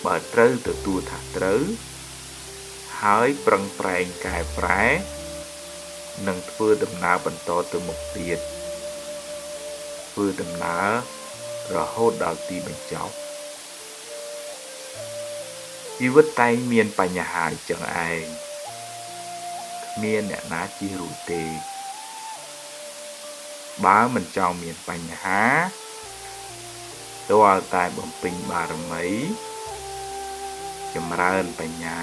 បើត្រូវទទួលថាត្រូវហើយប្រឹងប្រែងកែប្រែនិងធ្វើដំណើរបន្តទៅមុខទៀតធ្វើដំណើររហូតដល់ទីបញ្ចប់ជីវិតតែងមានបញ្ហាអញ្ចឹងឯងគ្មានអ្នកណាជៀសរួចទេបើមិនចង់មានបញ្ហាទាល់តែបំពេញបារមីចម្រើនបញ្ញា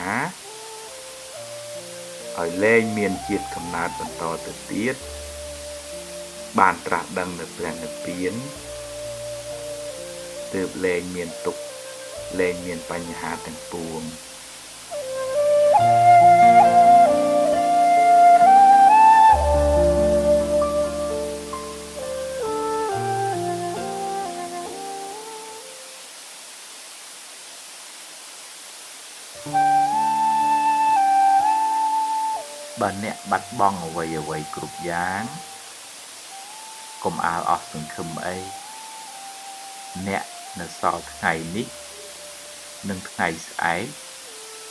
ឲ្យលែងមានជាតិកំណើតបន្តទៅទៀតបានត្រាស់ដឹងនៅព្រះនិព្វានទើបលែងមានទុក្ខលែងមានបញ្ហាទាំងពួងបើអ្នកបាត់បង់អ្វីអ្វីគ្រប់យ៉ាងកុំអាលអស់សង្ឃឹមអីអ្នកនៅសល់ថ្ងៃនេះនិងថ្ងៃស្អែក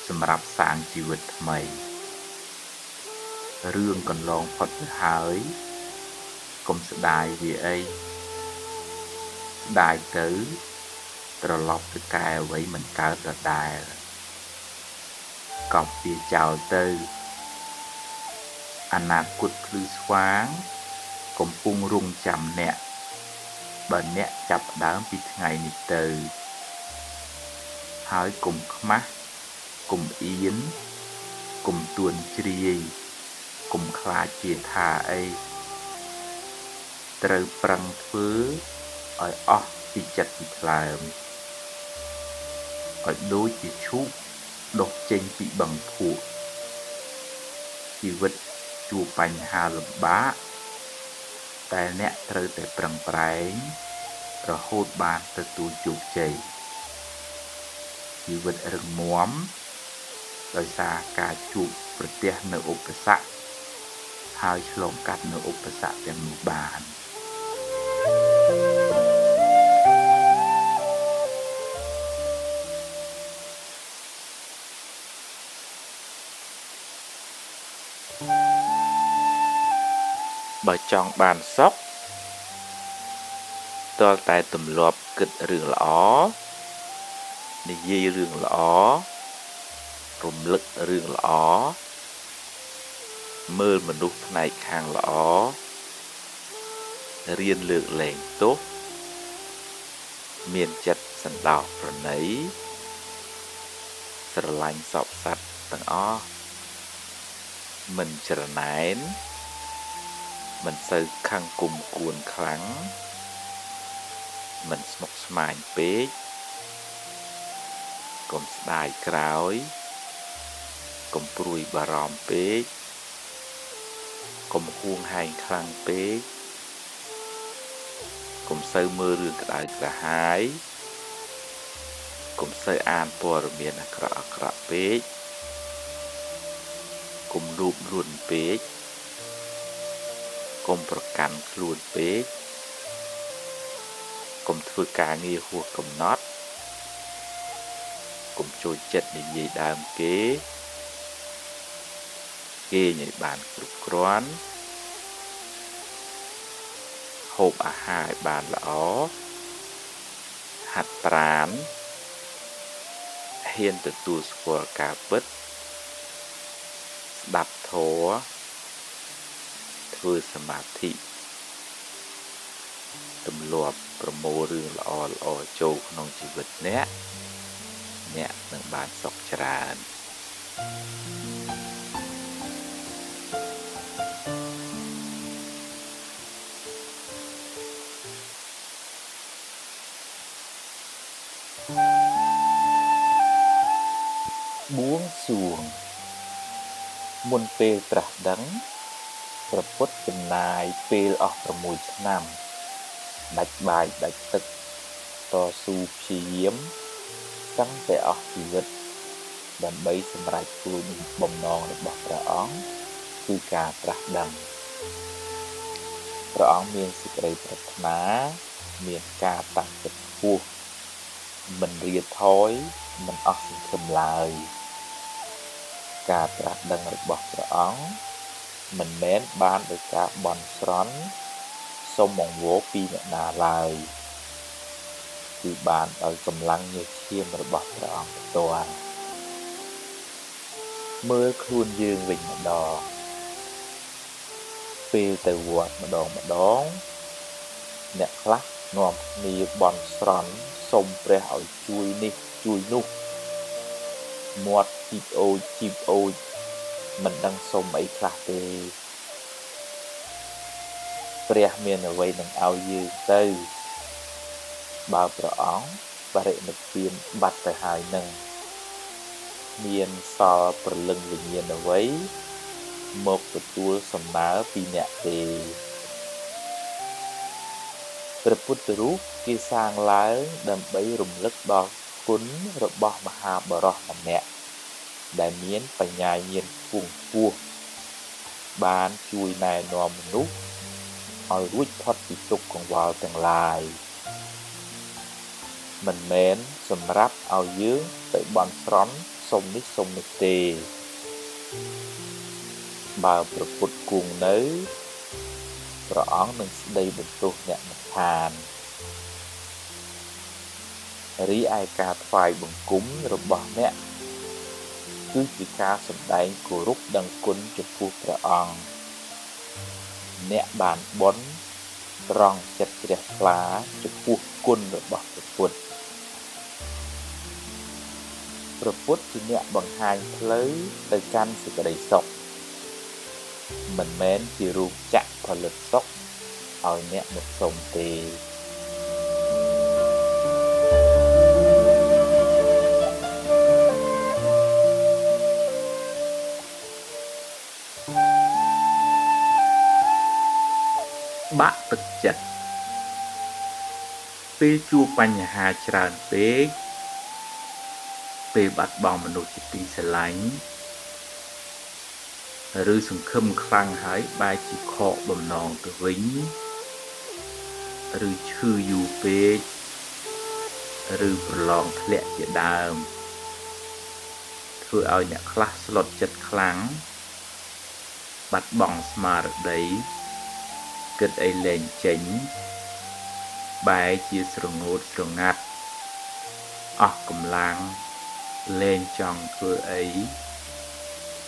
សម្រាប់សាងជីវិតថ្មីរឿងកន្លងផុតទៅហើយកុំស្ដាយវាអីស្ដាយទៅត្រឡប់ទៅកែអ្វីមិនកើតដដែលកប់វាចោលទៅអនាគតភ្លឺស្វាងកំពុងរង់ចាំអ្នកបើអ្នកចាប់ផ្ដើមពីថ្ងៃនេះទៅហើយកុំខ្មាស់កុំអៀនកុំទួនជ្រាយកុំខ្លាចគេថាអីត្រូវប្រឹងធ្វើឲ្យអស់ពីចិត្តពីថ្លើមឲ្យដូចជាឈូកដុះចេញពីបឹងភក់ជីវិតជួបបញ្ហាលំបាកតែអ្នកត្រូវតែប្រឹងប្រែងរហូតបានទទួលជោគជ័យជីវិតរឹងមាំដោយសារការជួបប្រទះនៅឧបសគ្គហើយឆ្លងកាត់នៅឧបសគ្គទាំងនោះបានបើចង់បានសុខទាល់តែទម្លាប់គិតរឿងល្អនិយាយរឿងល្អរំលឹករឿងល្អមើលមនុស្សផ្នែកខាងល្អរៀនលើកលែងទោសមានចិត្តសន្តោសប្រណីស្រឡាញ់សពសត្វទាំងអស់មិនច្រណែនមិនសូវខឹងគុំគួនខ្លាំងមិនស្មុគស្មាញពេកកុំស្ដាយក្រោយកុំព្រួយបារម្ភពេកកុំហួងហែងខ្លាំងពេកកុំសូវមើលរឿងក្តៅក្រហាយកុំសូវអានព័ត៌មានអាក្រក់ៗពេកកុំលូបលួនពេកកុំប្រកាន់ខ្លួនពេកកុំធ្វើការងារហួសកំណត់កុំចូលចិត្តនិយាយដើមគេគេងឲ្យបានគ្រប់គ្រាន់ហូបអាហារឲ្យបានល្អហាត់ប្រាណ ហ៊ានទទួលស្គាល់ការពិត ស្ដាប់ធម៌ ធ្វើសមាធិ ទម្លាប់ប្រមូលរឿងល្អៗចូលក្នុងជីវិតអ្នក អ្នកនឹងបានសុខច្រើន។ បួងសួង មុនពេលត្រាស់ដឹង ព្រះពុទ្ធចំណាយពេលអស់ ៦ ឆ្នាំ ដាច់បាយដាច់ទឹក តស៊ូព្យាយាមសឹងតែអស់ជីវិត ដើម្បីសម្រេចគោលបំណងរបស់ព្រះអង្គ គឺការត្រាស់ដឹង ព្រះអង្គមានសេចក្តីប្រាថ្នា មានការតាំងចិត្តខ្ពស់ មិនរាថយ មិនអស់សង្ឃឹមឡើយ ការត្រាស់ដឹងរបស់ព្រះអង្គ មិនមែនបានដោយការបន់ស្រន់ សុំអង្វរពីអ្នកណាឡើយ គឺបានដោយកម្លាំងញើសឈាមរបស់ព្រះអង្គផ្ទាល់ មើលខ្លួនយើងវិញម្ដង ពេលទៅវត្តម្ដងៗ អ្នកខ្លះនាំគ្នាបន់ស្រន់សុំព្រះឲ្យជួយនេះជួយនោះ មាត់ជីបអូចជីបអូច មិនដឹងសុំអីខ្លះទេ ព្រះមានអ្វីនឹងឲ្យយើងទៅ បើព្រះអង្គបរិនិព្វានបាត់ទៅហើយនឹង មានសល់ព្រលឹងវិញ្ញាណអ្វីមកទទួលសំណើពីអ្នកទេ ព្រះពុទ្ធរូបគេសាងឡើងដើម្បីរំលឹកដល់គុណរបស់មហាបុរសម្នាក់ ដែលមានបញ្ញាញាណខ្ពង់ខ្ពស់ បានជួយណែនាំមនុស្សឲ្យរួចផុតពីទុក្ខកង្វល់ទាំងឡាយ មិនមែនសម្រាប់ឲ្យយើងទៅបន់ស្រន់សុំនេះសុំនោះទេ បើព្រះពុទ្ធគង់នៅ ព្រះអង្គនឹងស្ដីបន្ទោសអ្នកមិនខាន រីឯការថ្វាយបង្គំរបស់អ្នក គឺជាការសម្ដែងគោរពដឹងគុណចំពោះព្រះអង្គ អ្នកបានបុណ្យត្រង់ចិត្តជ្រះថ្លាចំពោះគុណរបស់ព្រះពុទ្ធ ព្រះពុទ្ធជាអ្នកបង្ហាញផ្លូវទៅកាន់សេចក្តីសុខ មិនមែនជារោងចក្រផលិតសុខឲ្យអ្នកមកសុំទេ បាក់ទឹកចិត្ត ពេលជួបបញ្ហាច្រើនពេក ពេលបាត់បង់មនុស្សជាទីស្រឡាញ់ ឬសង្ឃឹមខ្លាំងហើយបែរជាខកបំណងទៅវិញ ឬឈឺយូរពេក ឬប្រឡងធ្លាក់ជាដើម ធ្វើឲ្យអ្នកខ្លះស្លុតចិត្តខ្លាំង បាត់បង់ស្មារតី គិតអីលែងចេញ បែរជាស្រងូតស្រងាត់ អស់កម្លាំង លែងចង់ធ្វើអី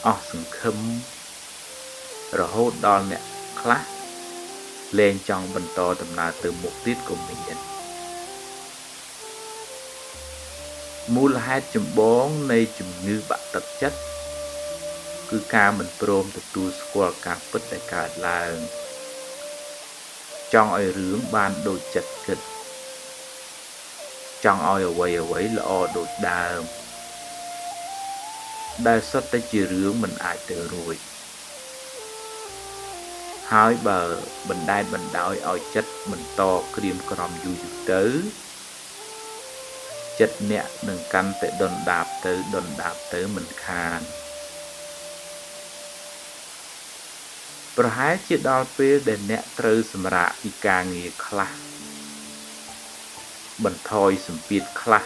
អស់សង្ឃឹម រហូតដល់អ្នកខ្លះលែងចង់បន្តដំណើរទៅមុខទៀតក៏មាន មូលហេតុចម្បងនៃជំងឺបាក់ទឹកចិត្ត គឺការមិនព្រមទទួលស្គាល់ការពិតដែលកើតឡើង ចង់ឲ្យរឿងបានដូចចិត្តគិត ចង់ឲ្យអ្វីៗល្អដូចដើម ដែលសុទ្ធតែជារឿងមិនអាចទៅរួច ហើយបើបណ្ដែតបណ្ដោយឲ្យចិត្តបន្តក្រៀមក្រំយូរៗទៅ ចិត្តអ្នកនឹងកាន់តែដុនដាបទៅដុនដាបទៅមិនខាន ប្រហែលជាដល់ពេលដែលអ្នកត្រូវសម្រាកពីការងារខ្លះ បន្ថយសម្ពាធខ្លះ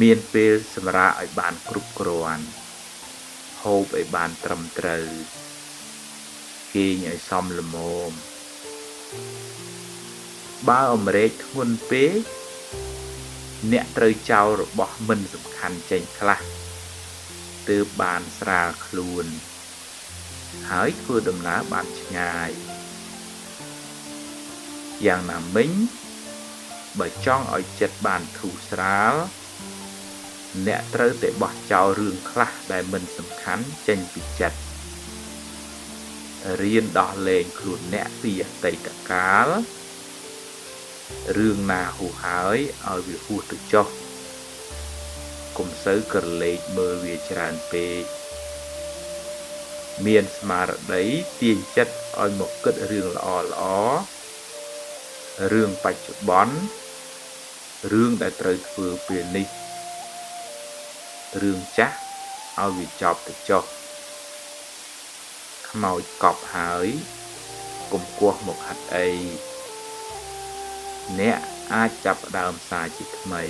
មានពេលសម្រាកឲ្យបានគ្រប់គ្រាន់ ហូបឲ្យបានត្រឹមត្រូវ គេងឲ្យសមល្មម បើអម្រែកធ្ងន់ពេក អ្នកត្រូវចោលរបស់មិនសំខាន់ចេញខ្លះទើបបានស្រាលខ្លួនហើយធ្វើដំណើរបានឆ្ងាយយ៉ាងណាមិញបើចង់ឲ្យចិត្តបានធូរស្រាលអ្នកត្រូវតែបោះចោលរឿងខ្លះដែលមិនសំខាន់ចេញពីចិត្តរៀនដោះលែងខ្លួនអ្នកពីអតីតកាលរឿងណាហួសហើយឲ្យវាហួសទៅចុះកុំសូវក្រឡេកមើលវាច្រើនពេកមានស្មារតីទាញចិត្តឲ្យមកគិតរឿងល្អៗរឿងបច្ចុប្បន្នរឿងដែលត្រូវធ្វើពេលនេះរឿងចាស់ឲ្យវាចប់ទៅចុះខ្មោចកប់ហើយកុំគោះមកហាត់អីអ្នកអាចចាប់ផ្ដើមសារជាថ្មី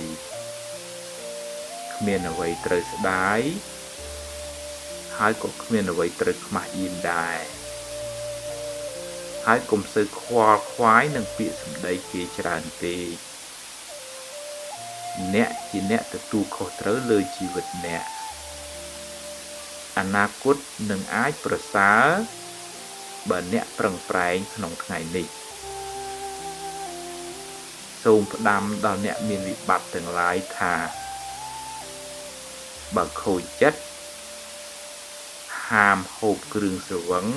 គ្មានអ្វីត្រូវស្ដាយហើយក៏គ្មានអ្វីត្រូវខ្មាស់អៀនដែរហើយកុំសូវខ្វល់ខ្វាយនឹងពាក្យសម្ដីគេច្រើនពេកអ្នកជាអ្នកទទួលខុសត្រូវលើជីវិតអ្នកអនាគតនឹងអាចប្រសើរបើអ្នកប្រឹងប្រែងក្នុងថ្ងៃនេះសូមផ្ដាំដល់អ្នកមានវិបត្តិទាំងឡាយថាបើខូចចិត្តហាមហូបគ្រឿងស្រវឹង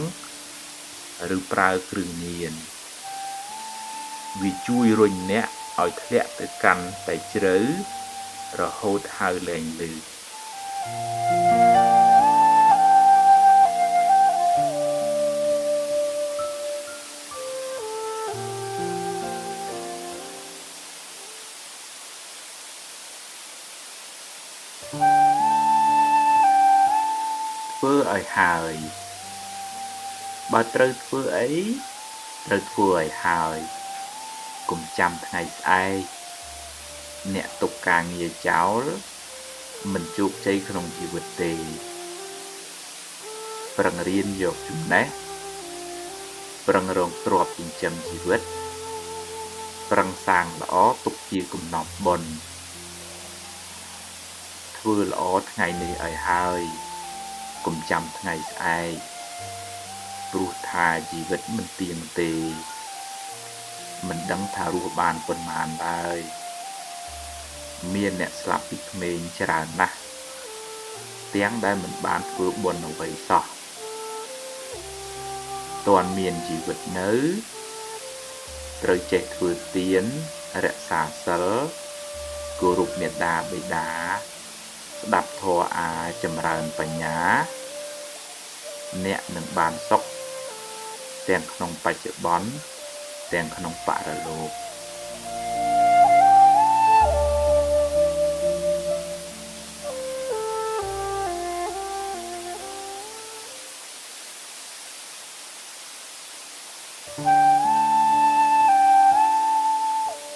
ឬប្រើគ្រឿងញៀនវាជួយរុញអ្នកឲ្យធ្លាក់ទៅកាន់តែជ្រៅរហូតហៅលែងលឺធ្វើឲ្យហើយបើត្រូវធ្វើអីត្រូវធ្វើឲ្យហើយកុំចាំថ្ងៃស្អែកអ្នកទុកការងារចោលមិនជោគជ័យក្នុងជីវិតទេប្រឹងរៀនយកចំណេះប្រឹងរងទ្រព្យចិញ្ចឹមជីវិតប្រឹងសាងល្អទុកជាកំណប់បុណ្យធ្វើល្អថ្ងៃនេះឲ្យហើយកុំចាំថ្ងៃស្អែកព្រោះថាជីវិតមិនទៀងទេមិនដឹងថារស់បានប៉ុន្មានឡើយមានអ្នកស្លាប់ពីក្មេងច្រើនណាស់ទាំងដែលមិនបានធ្វើបុណ្យអ្វីសោះទាន់មានជីវិតនៅត្រូវចេះធ្វើទានរក្សាសីលគោរពមេដាបិតាស្ដាប់ធម៌អាចម្រើនបញ្ញាអ្នកនឹងបានសុខទាំងក្នុងបច្ចុប្បន្នទាំងក្នុងបរលោក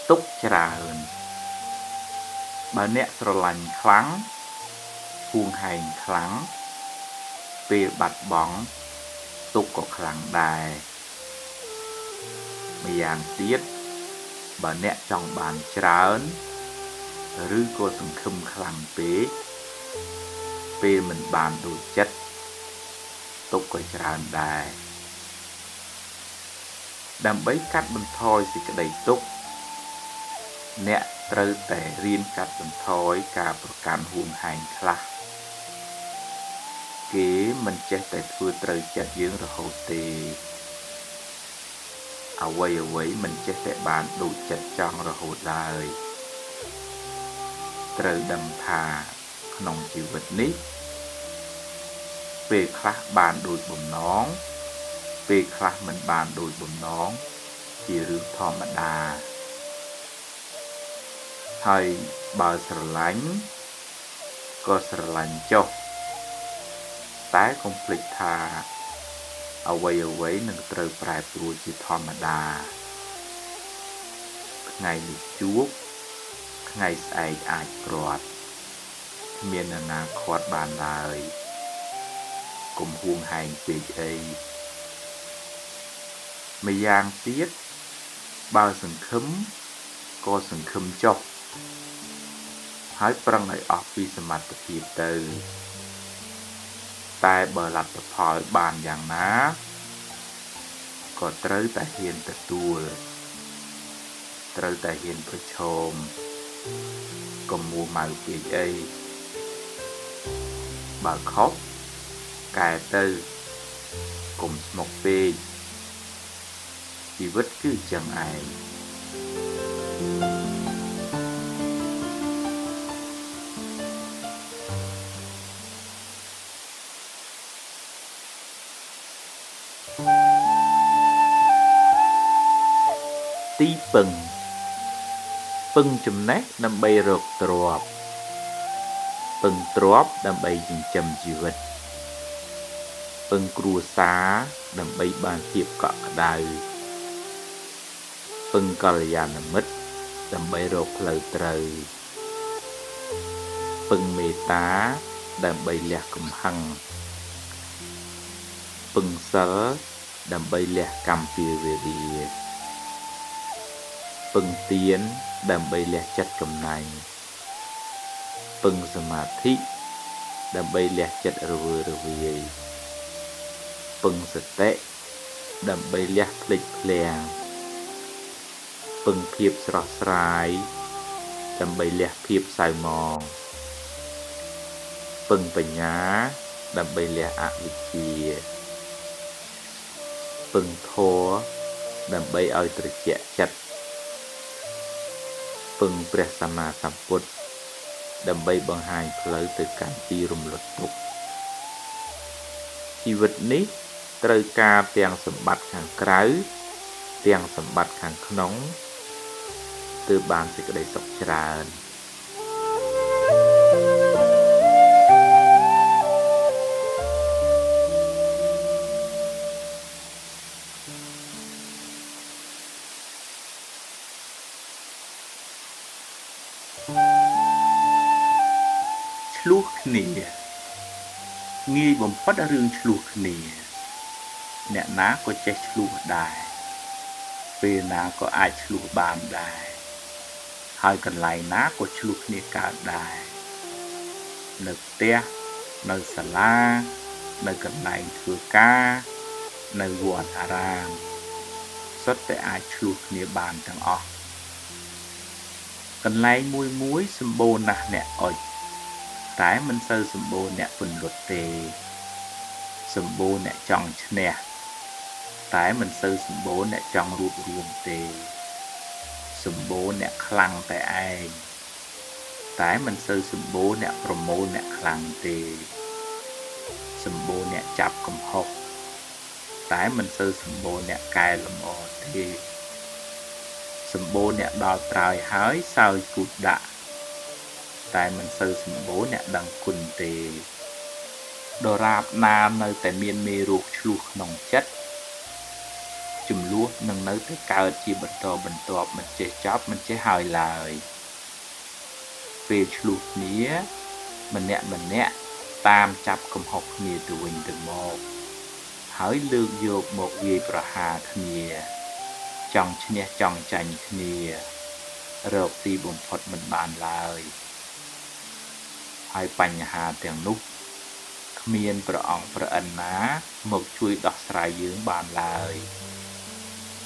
ទុកច្រើនបើអ្នកស្រឡាញ់ខ្លាំងហួងហែងខ្លាំងពេលបាត់បង់ទុកក៏ខ្លាំងដែរម្យ៉ាងទៀតបើអ្នកចង់បានច្រើនឬក៏សង្ឃឹមខ្លាំងពេកពេលមិនបានដូចចិត្តទុកក៏ច្រើនដែរដើម្បីកាត់បន្ថយសេចក្តីទុក្ខអ្នកត្រូវតែរៀនកាត់បន្ថយការប្រកាន់ហួងហែងខ្លះគេមិនចេះតែធ្វើត្រូវចិត្តយើងរហូតទេអ្វីៗមិនចេះតែបានដូចចិត្តចង់រហូតឡើយត្រូវដឹងថាក្នុងជីវិតនេះពេលខ្លះបានដូចបំណងពេលខ្លះមិនបានដូចបំណងជារឿងធម្មតាហើយបើស្រឡាញ់ក៏ស្រឡាញ់ចុះតែកុំភ្លេចថាអ្វីៗនឹងត្រូវប្រែប្រួលជាធម្មតាថ្ងៃនេះជួបថ្ងៃស្អែកអាចព្រាត់គ្មាននរណាខាត់បានឡើយកុំហួងហែងពេកអីម្យ៉ាងទៀតបើសង្ឃឹមក៏សង្ឃឹមចុះ ហើយប្រឹងឲ្យអស់ពីសមត្ថភាពទៅ តែបើលទ្ធផលបានយ៉ាងណាក៏ត្រូវតែហ៊ានទទួលត្រូវតែហ៊ានប្រឈមកុំមួម៉ៅពេកអីបើខុសកែទៅកុំស្មុគពេកជីវិតគឺចឹងឯងទីពឹងពឹងចំណេះដើម្បីរកទ្រព្យពឹងទ្រព្យដើម្បីចិញ្ចឹមជីវិតពឹងគ្រួសារដើម្បីបានភាពកក់ក្ដៅពឹងកល្យាណមិត្តដើម្បីរកផ្លូវត្រូវពឹងមេត្តាដើម្បីលះកំហឹងពឹងសិលដើម្បីលះកម្មពៀរវេរាពឹងទានដើម្បីលះចិត្តកំណាញ់ពឹងសមាធិដើម្បីលះចិត្តរវើរវាយពឹងសតិដើម្បីលះភ្លេចភ្លាំងពឹងភាពស្រស់ស្រាយដើម្បីលះភាពសៅហ្មងពឹងបញ្ញាដើម្បីលះអវិជ្ជាពឹងធម៌ដើម្បីឲ្យត្រជាក់ចិត្តពឹងព្រះសម្មាសម្ពុទ្ធដើម្បីបង្ហាញផ្លូវទៅកាន់ទីរំលត់ទុក្ខជីវិតនេះត្រូវការទាំងសម្បត្តិខាងក្រៅទាំងសម្បត្តិខាងក្នុងទើបបានសេចក្តីសុខច្រើនឆ្លោះគ្នាងាយបំផុតរឿងឆ្លោះគ្នាអ្នកណាក៏ចេះឆ្លោះដែរពេលណាក៏អាចឆ្លោះបានដែរហើយកន្លែងណាក៏ឆ្លោះគ្នាកើតដែរនៅផ្ទះនៅសាលានៅកន្លែងធ្វើការនៅវត្តអារាមសុទ្ធតែអាចឆ្លោះគ្នាបានទាំងអស់កន្លែងមួយមួយសម្បូរណាស់អ្នកអុចតែមិនសូវសម្បូរអ្នកពន្លត់ទេសម្បូរអ្នកចង់ឈ្នះតែមិនសូវសម្បូរអ្នកចង់រួបរួមទេសម្បូរអ្នកខ្លាំងតែឯងតែមិនសូវសម្បូរអ្នកប្រមូលអ្នកខ្លាំងទេសម្បូរអ្នកចាប់កំហុសតែមិនសូវសម្បូរអ្នកកែលម្អទេសម្បូរអ្នកដល់ត្រើយហើយសើចគូទដាក់តែមិនសូវសម្បូរអ្នកដឹងគុណទេដរាបណានៅតែមានមេរោគឆ្លោះក្នុងចិត្តចំនួននឹងនៅតែកើតជាបន្តបន្ទាប់មិនចេះចប់មិនចេះហើយឡើយពេលឆ្លោះគ្នាម្នាក់ម្នាក់តាមចាប់កំហុសគ្នាទៅវិញទៅមកហើយលើកយកមកវាយប្រហារគ្នាចង់ឈ្នះចង់ចាញ់គ្នារកទីបំផុតមិនបានឡើយហើយបញ្ហាទាំងនោះគ្មានព្រះអង្គព្រះឥន្ទណាមកជួយដោះស្រាយយើងបានឡើយ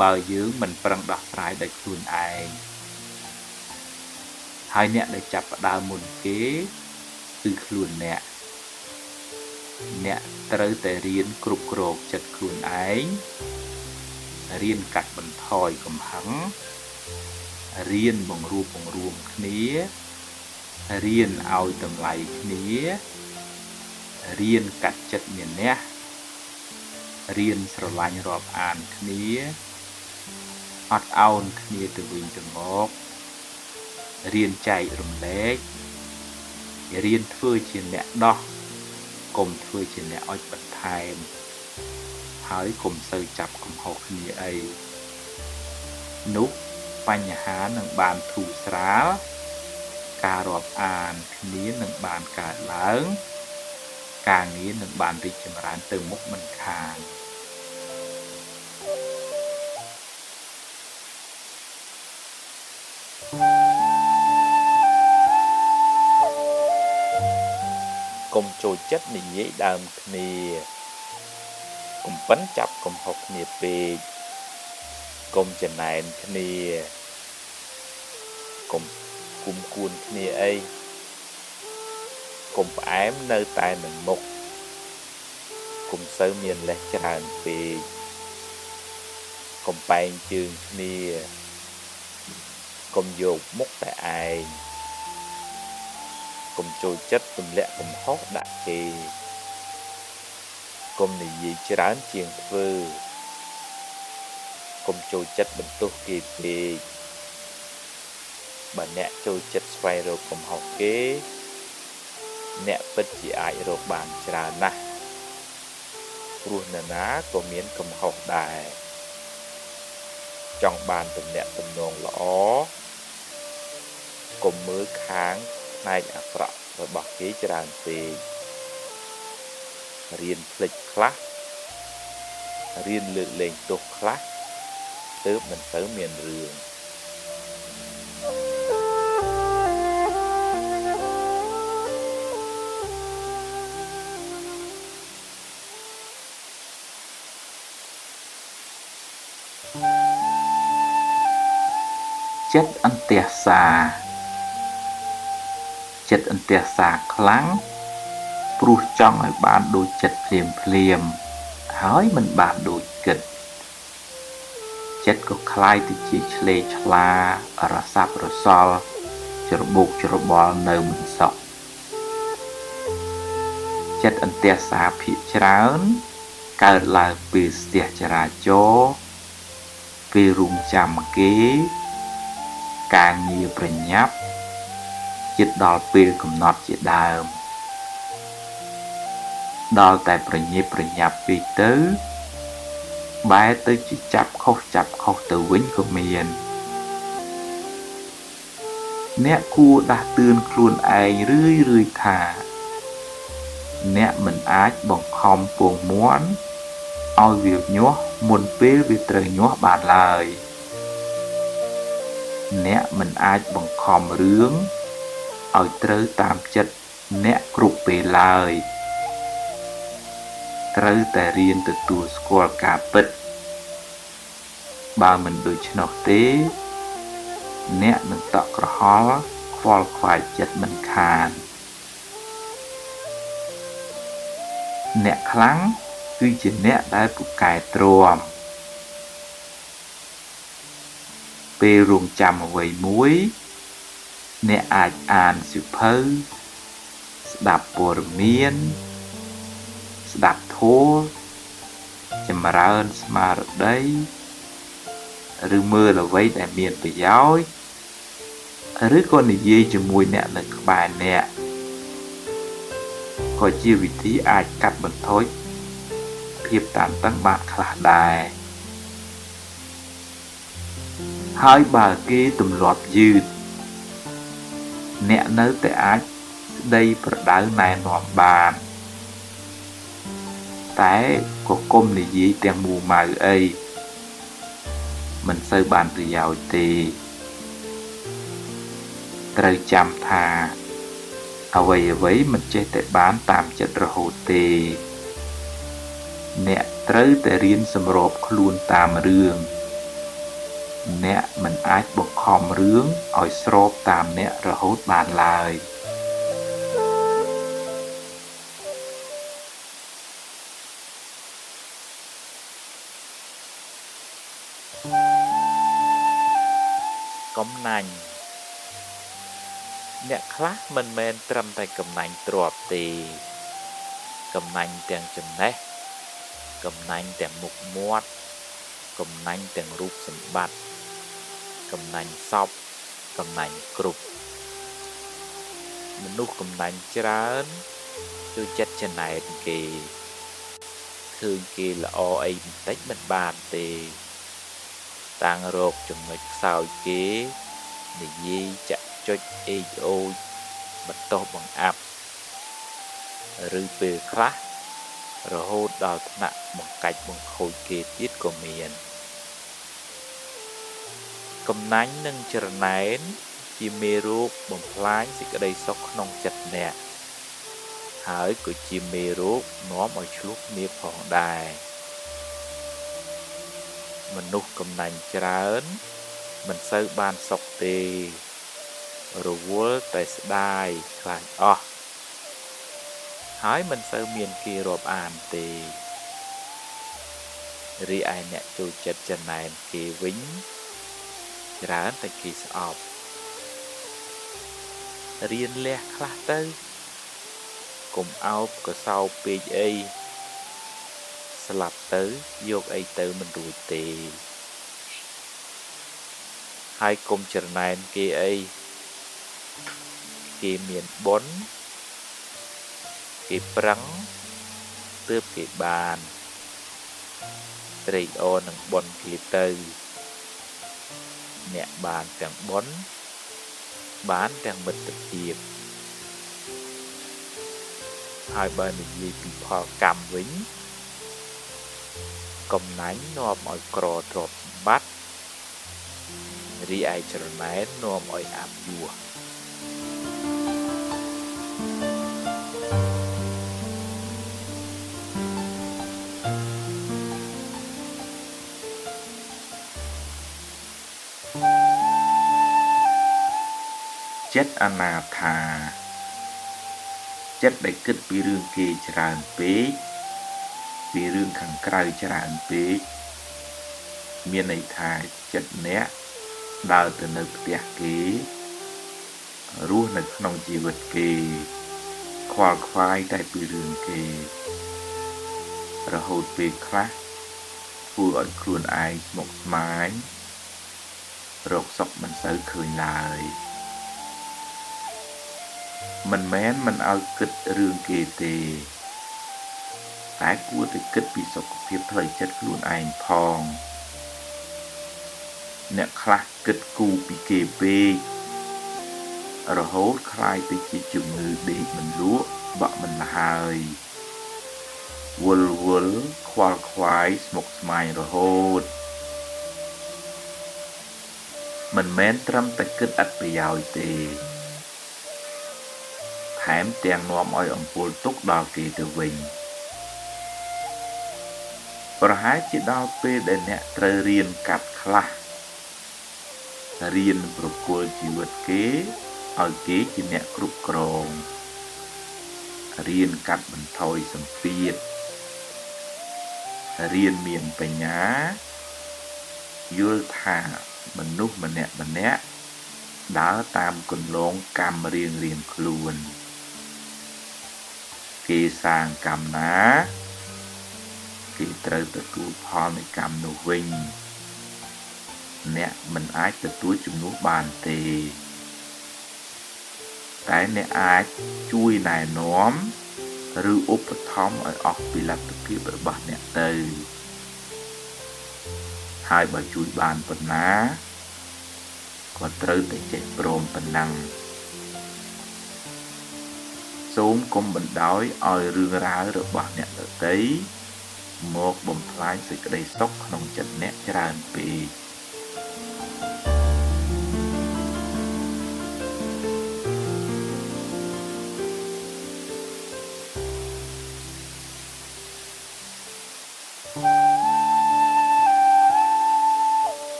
បើយើងមិនប្រឹងដោះស្រាយដោយខ្លួនឯងហើយអ្នកដែលចាប់ផ្ដើមមុនគេគឺខ្លួនអ្នកអ្នកត្រូវតែរៀនគ្រប់គ្រងចិត្តខ្លួនឯងរៀនកាត់បន្ថយកំហឹងរៀនបង្រួបបង្រួមគ្នារៀនឲ្យតម្លៃគ្នារៀនកាត់ចិត្តមានះរៀនស្រឡាញ់រាប់អានគ្នាអត់ឱនគ្នាទៅវិញទៅមករៀនចែករំលែករៀនធ្វើជាអ្នកដោះកុំធ្វើជាអ្នកអុចបន្ថែមហើយកុំសូវចាប់កំហុសគ្នាអីនោះបញ្ហានឹងបានធូរស្រាលការរាប់អានគ្នានឹងបានកើតឡើងការងារនឹងបានរីកចម្រើនទៅមុខមិនខាន កុំចូលចិត្តនិយាយដើមគ្នា កុំប៉ិនចាប់កំហុសគ្នាពេក កុំច្រណែនគ្នា កុំគុំគួនគ្នាអី កុំផ្អែមនៅតែនឹងមុខ កុំសូវមានលេសច្រើនពេក កុំបែងជើងគ្នា កុំយកមុខតែឯង កុំចូលចិត្តទម្លាក់កំហុសដាក់គេ កុំនិយាយច្រើនជាងធ្វើ កុំចូលចិត្តបន្ទោសគេពេក បើអ្នកចូលចិត្តស្វែងរកកំហុសគេ អ្នកពិតជាអាចរកបានច្រើនណាស់ ព្រោះនរណាក៏មានកំហុសដែរ ចង់បានទំនាក់ទំនងល្អ កុំមើលខាងផ្នែកអាក្រក់របស់គេច្រើនពេក រៀនភ្លេចខ្លះ រៀនលើកលែងទោសខ្លះ ទើបមិនសូវមានរឿង ចិត្តអន្ទះសា ចិត្តអន្ទះសាខ្លាំង ព្រោះចង់ឲ្យបានដូចចិត្តភ្លាមភ្លាម ហើយមិនបានដូចគិត ចិត្តក៏ក្លាយទៅជាឆ្លេឆ្លា រសាប់រសល់ ច្របូកច្របល់នៅមិនសុខ ចិត្តអន្ទះសាភាគច្រើន កើតឡើងពេលស្ទះចរាចរណ៍ ពេលរង់ចាំគេ ការងារប្រញាប់ ជិតដល់ពេលកំណត់ជាដើម ដល់តែប្រញាប់ប្រញាប់ពេកទៅ បែរទៅជាចាប់ខុសចាប់ខុសទៅវិញក៏មាន អ្នកគួរដាស់តឿនខ្លួនឯងរឿយរឿយថា អ្នកមិនអាចបង្ខំពងមាន់ឲ្យវាញាស់មុនពេលវាត្រូវញាស់បានឡើយ អ្នកមិនអាចបង្ខំរឿងឲ្យត្រូវតាមចិត្តអ្នកគ្រប់ពេលឡើយ ត្រូវតែរៀនទទួលស្គាល់ការពិត បើមិនដូច្នោះទេ អ្នកនឹងតក់ក្រហល់ខ្វល់ខ្វាយចិត្តមិនខាន អ្នកខ្លាំងគឺជាអ្នកដែលពូកែទ្រាំ ពេលរង់ចាំអ្វីមួយ អ្នកអាចអានសៀវភៅ ស្ដាប់ព័ត៌មាន ស្ដាប់ធម៌ ចម្រើនស្មារតី ឬមើលអ្វីដែលមានប្រយោជន៍ ឬក៏និយាយជាមួយអ្នកនៅក្បែរអ្នក ក៏ជាវិធីអាចកាត់បន្ថយភាពតានតឹងបានខ្លះដែរ ហើយបើគេទម្លាប់យឺត អ្នកនៅតែអាចស្ដីប្រដៅណែនាំបាន តែក៏កុំនិយាយទាំងមួម៉ៅអី មិនសូវបានប្រយោជន៍ទេ ត្រូវចាំថា អ្វីអ្វីមិនចេះតែបានតាមចិត្តរហូតទេ អ្នកត្រូវតែរៀនសម្របខ្លួនតាមរឿង អ្នកមិនអាចបង្ខំរឿងឲ្យស្របតាមអ្នករហូតបានឡើយ កំណាញ់ អ្នកខ្លះមិនមែនត្រឹមតែកំណាញ់ទ្រព្យទេ កំណាញ់ទាំងចំណេះ កំណាញ់ទាំងមុខមាត់ កំណាញ់ទាំងរូបសម្បត្តិ កំណាញ់សព កំណាញ់គ្រប់ មនុស្សកំណាញ់ច្រើន ចូលចិត្តចំណែនគេ ឃើញគេល្អអីបន្តិចមិនបានទេ តាំងរកចំណុចខ្សោយគេ និយាយចាក់ចុចអេចអូច បន្ទោសបង្អាប់ ឬពេលខ្លះ រហូតដល់ថ្នាក់បង្កាច់បង្ខូចគេទៀតក៏មាន កំណាញ់និងច្រណែនជាមេរោគបំផ្លាញសេចក្តីសុខក្នុងចិត្តអ្នក ហើយក៏ជាមេរោគនាំឲ្យឈ្លោះគ្នាផងដែរមនុស្សកំណាញ់ច្រើនមិនសូវបានសុខទេរវល់តែស្ដាយខ្លាចអស់ហើយមិនសូវមានគេរាប់អានទេរីឯអ្នកចូលចិត្តចំណែនគេវិញច្រើនតែគេស្អប់រៀនលះខ្លះទៅកុំអោបកសោបពេកអីស្លាប់ទៅយកអីទៅមិនរួចទេហើយកុំច្រណែនគេអីគេមានបុណ្យគេប្រឹងទើបគេបានត្រេកអរនឹងបុណ្យគេទៅអ្នកបានទាំងបុណ្យបានទាំងមិត្តភាពហើយបើនិយាយពីផលកម្មវិញកំណាញ់នាំឲ្យក្រទ្រព្យសម្បត្តិរីឯច្រណែននាំឲ្យអាប់យួរ ចិត្តអនាថាចិត្តដែលគិតពីរឿងគេច្រើនពេកពីរឿងខាងក្រៅច្រើនពេកមានន័យថាចិត្តអ្នកដើរទៅនៅផ្ទះគេរស់នៅក្នុងជីវិតគេខ្វល់ខ្វាយតែពីរឿងគេរហូតពេលខ្លះធ្វើឲ្យខ្លួនឯងស្មុគស្មាញរកសុខមិនសូវឃើញឡើយមិនមែនមិនឲ្យគិតរឿងគេទេតែគួរតែគិតពីសុខភាពផ្លូវចិត្តខ្លួនឯងផងអ្នកខ្លះគិតគូរពីគេពេករហូតក្លាយទៅជាជំងឺដេកមិនលក់បក់មិនល្ហើយវល់វល់ខ្វល់ខ្វាយស្មុគស្មាញរហូតមិនមែនត្រឹមតែគិតឥតប្រយោជន៍ទេថែមទាំងនាំឲ្យអំពូលទុក្ខដល់គេទៅវិញប្រហែលជាដល់ពេលដែលអ្នកត្រូវរៀនកាត់ខ្លះរៀនប្រគល់ជីវិតគេឲ្យគេជាអ្នកគ្រប់គ្រងរៀនកាត់បន្ថយសម្ពាធរៀនមានបញ្ញាយល់ថាមនុស្សម្នាក់ម្នាក់ដើរតាមគន្លងកម្មរៀងៗខ្លួនគេសាងកម្មណាគេត្រូវទទួលផលនៃកម្មនោះវិញអ្នកមិនអាចទទួលជំនួសបានទេតែអ្នកអាចជួយណែនាំឬឧបត្ថម្ភឲ្យអស់ពីលទ្ធភាពរបស់អ្នកទៅហើយបើជួយបានប៉ុណ្ណាក៏ត្រូវតែចេះព្រមប៉ុណ្ណឹងសូមកុំបណ្ដោយឲ្យរឿងរ៉ាវរបស់អ្នកដទៃមកបំផ្លាញសេចក្តីសុខក្នុងចិត្តអ្នកច្រើនពេក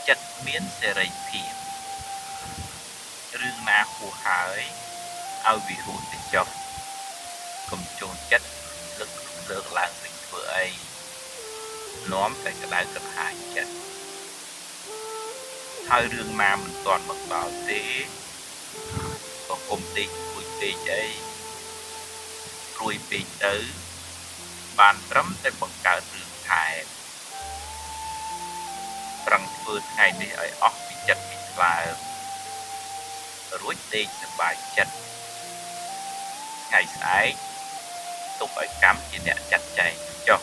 ចិត្តមានសេរីភាពរឿងណាហួសហើយឲ្យវាហួសទៅចុះកុំចូលចិត្តរំលឹករំលើកឡើងវិញធ្វើអីនាំតែក្តៅក្រហាយចិត្តហើយរឿងណាមិនទាន់មកដល់ទេក៏កុំដេកព្រួយពេកអីព្រួយពេកទៅបានត្រឹមតែបង្កើតរឿងថែមប្រឹងធ្វើថ្ងៃនេះឲ្យអស់ពីចិត្តពីថ្លើមរួចដេកសប្បាយចិត្តថ្ងៃស្អែកទុកឲ្យកម្មជាអ្នកចាត់ចែងចុះ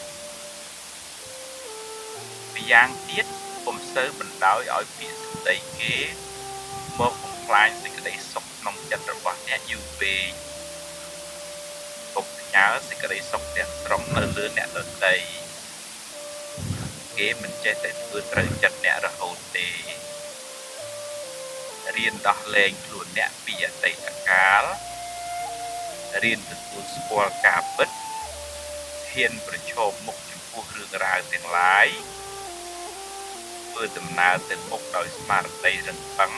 ម្យ៉ាងទៀតពុំសូវបណ្ដោយឲ្យពាក្យសម្ដីគេមកបំផ្លាញសេចក្តីសុខក្នុងចិត្តរបស់អ្នកយូរពេកកុំផ្ញើសេចក្តីសុខទាំងស្រុងនៅលើអ្នកដទៃគេមិនចេះតែធ្វើត្រូវចិត្តអ្នករហូតទេរៀនដោះលែងខ្លួនអ្នកពីអតីតកាល រៀនទទួលស្គាល់ការពិត ហ៊ានប្រឈមមុខចំពោះរឿងរ៉ាវទាំងឡាយ ធ្វើដំណើរទៅមុខដោយស្មារតីរឹងប៉ឹង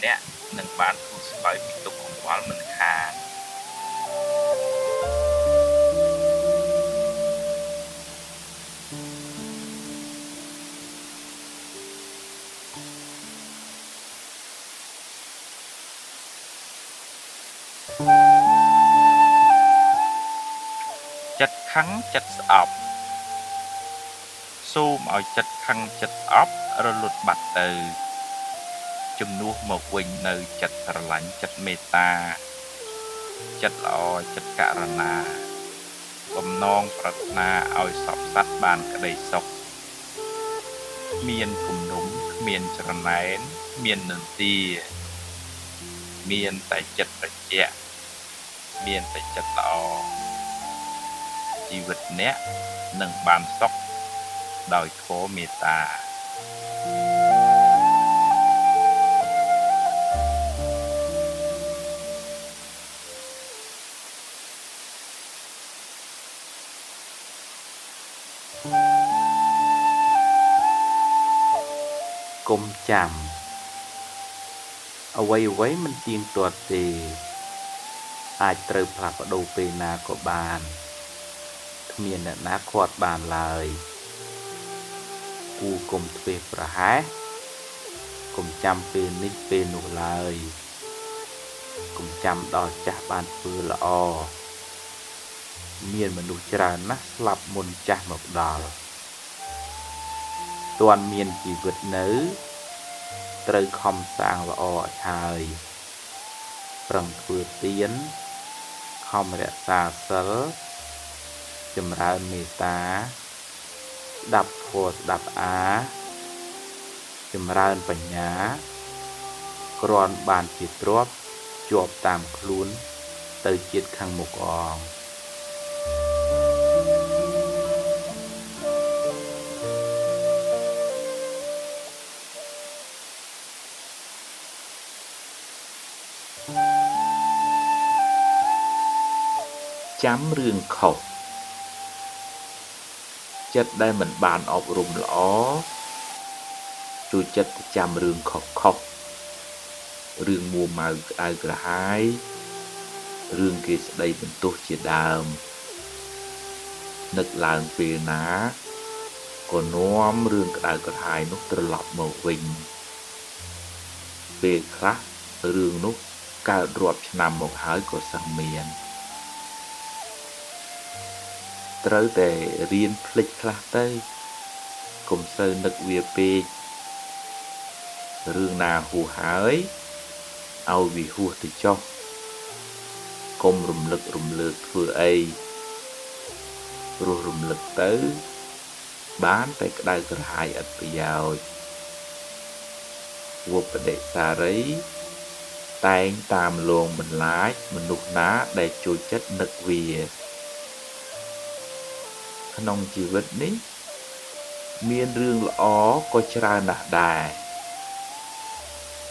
អ្នកនឹងបានធូរស្បើយពីទុក្ខកង្វល់មិនខាន។ ចិត្តខឹងចិត្តស្អប់ សូមឲ្យចិត្តខឹងចិត្តស្អប់រលត់បាត់ទៅ ជំនួសមកវិញនូវចិត្តស្រឡាញ់ចិត្តមេត្តា ចិត្តល្អចិត្តករុណា បំណងប្រាថ្នាឲ្យសព្វសត្វបានក្តីសុខ គ្មានគំនុំគ្មានច្រណែនគ្មាននិន្ទា មានតែចិត្តត្រជាក់ មានតែចិត្តល្អ ជីវិតអ្នកនឹងបានសុខដោយធម៌មេត្តា។ កុំចាំ អ្វីៗមិនទៀងទាត់ទេ អាចត្រូវផ្លាស់ប្ដូរពេលណាក៏បាន គ្មានអ្នកណាឃាត់បានឡើយ គួរកុំធ្វេសប្រហែស កុំចាំពេលនេះពេលនោះឡើយ កុំចាំដល់ចាស់បានធ្វើល្អ មានមនុស្សច្រើនណាស់ស្លាប់មុនចាស់មកដល់ ទាន់មានជីវិតនៅ ត្រូវខំសាងល្អឲ្យហើយ ប្រឹងធ្វើទាន ខំរក្សាសីល ចម្រើនមេត្តា ស្ដាប់ធម៌ស្ដាប់អា ចម្រើនបញ្ញា គ្រាន់បានជាទ្រព្យជាប់តាមខ្លួនទៅជាតិខាងមុខអង។ ចាំរឿងខុស ចិត្តដែលមិនបានអប់រំល្អ ចូលចិត្តទៅចាំរឿងខុសៗ រឿងមួម៉ៅក្តៅក្រហាយ រឿងគេស្ដីបន្ទោសជាដើម នឹកឡើងពេលណា ក៏នាំរឿងក្តៅក្រហាយនោះត្រឡប់មកវិញ ពេលខ្លះរឿងនោះកើតរាប់ឆ្នាំមកហើយក៏សឹងមាន ត្រូវតែរៀនភ្លេចខ្លះទៅ កុំសូវនឹកវាពេក រឿងណាហួសហើយ ឲ្យវាហួសទៅចុះ កុំរំលឹករំលើកធ្វើអី ព្រោះរំលឹកទៅ បានតែក្តៅក្រហាយឥតប្រយោជន៍ វបដិសារី តែងតាមលងបន្លាចមនុស្សណាដែលចូលចិត្តនឹកវា ក្នុងជីវិតនេះ មានរឿងល្អក៏ច្រើនណាស់ដែរ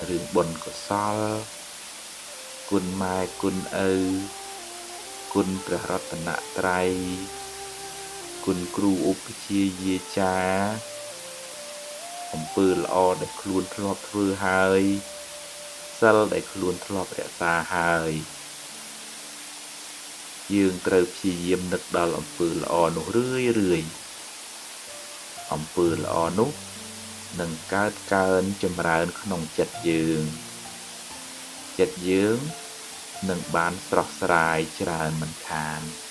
រឿងបុណ្យកុសល គុណម៉ែគុណឪ គុណព្រះរតនត្រ័យ គុណគ្រូឧបជាយាចា អំពើល្អដែលខ្លួនធ្លាប់ធ្វើហើយ សិលដែលខ្លួនធ្លាប់រក្សាហើយ យើងត្រូវព្យាយាមនឹកដល់អំពើល្អនោះរឿយរឿយ អំពើល្អនោះនឹងកើតកើនចម្រើនក្នុងចិត្តយើង ចិត្តយើងនឹងបានស្រស់ស្រាយច្រើនមិនខាន។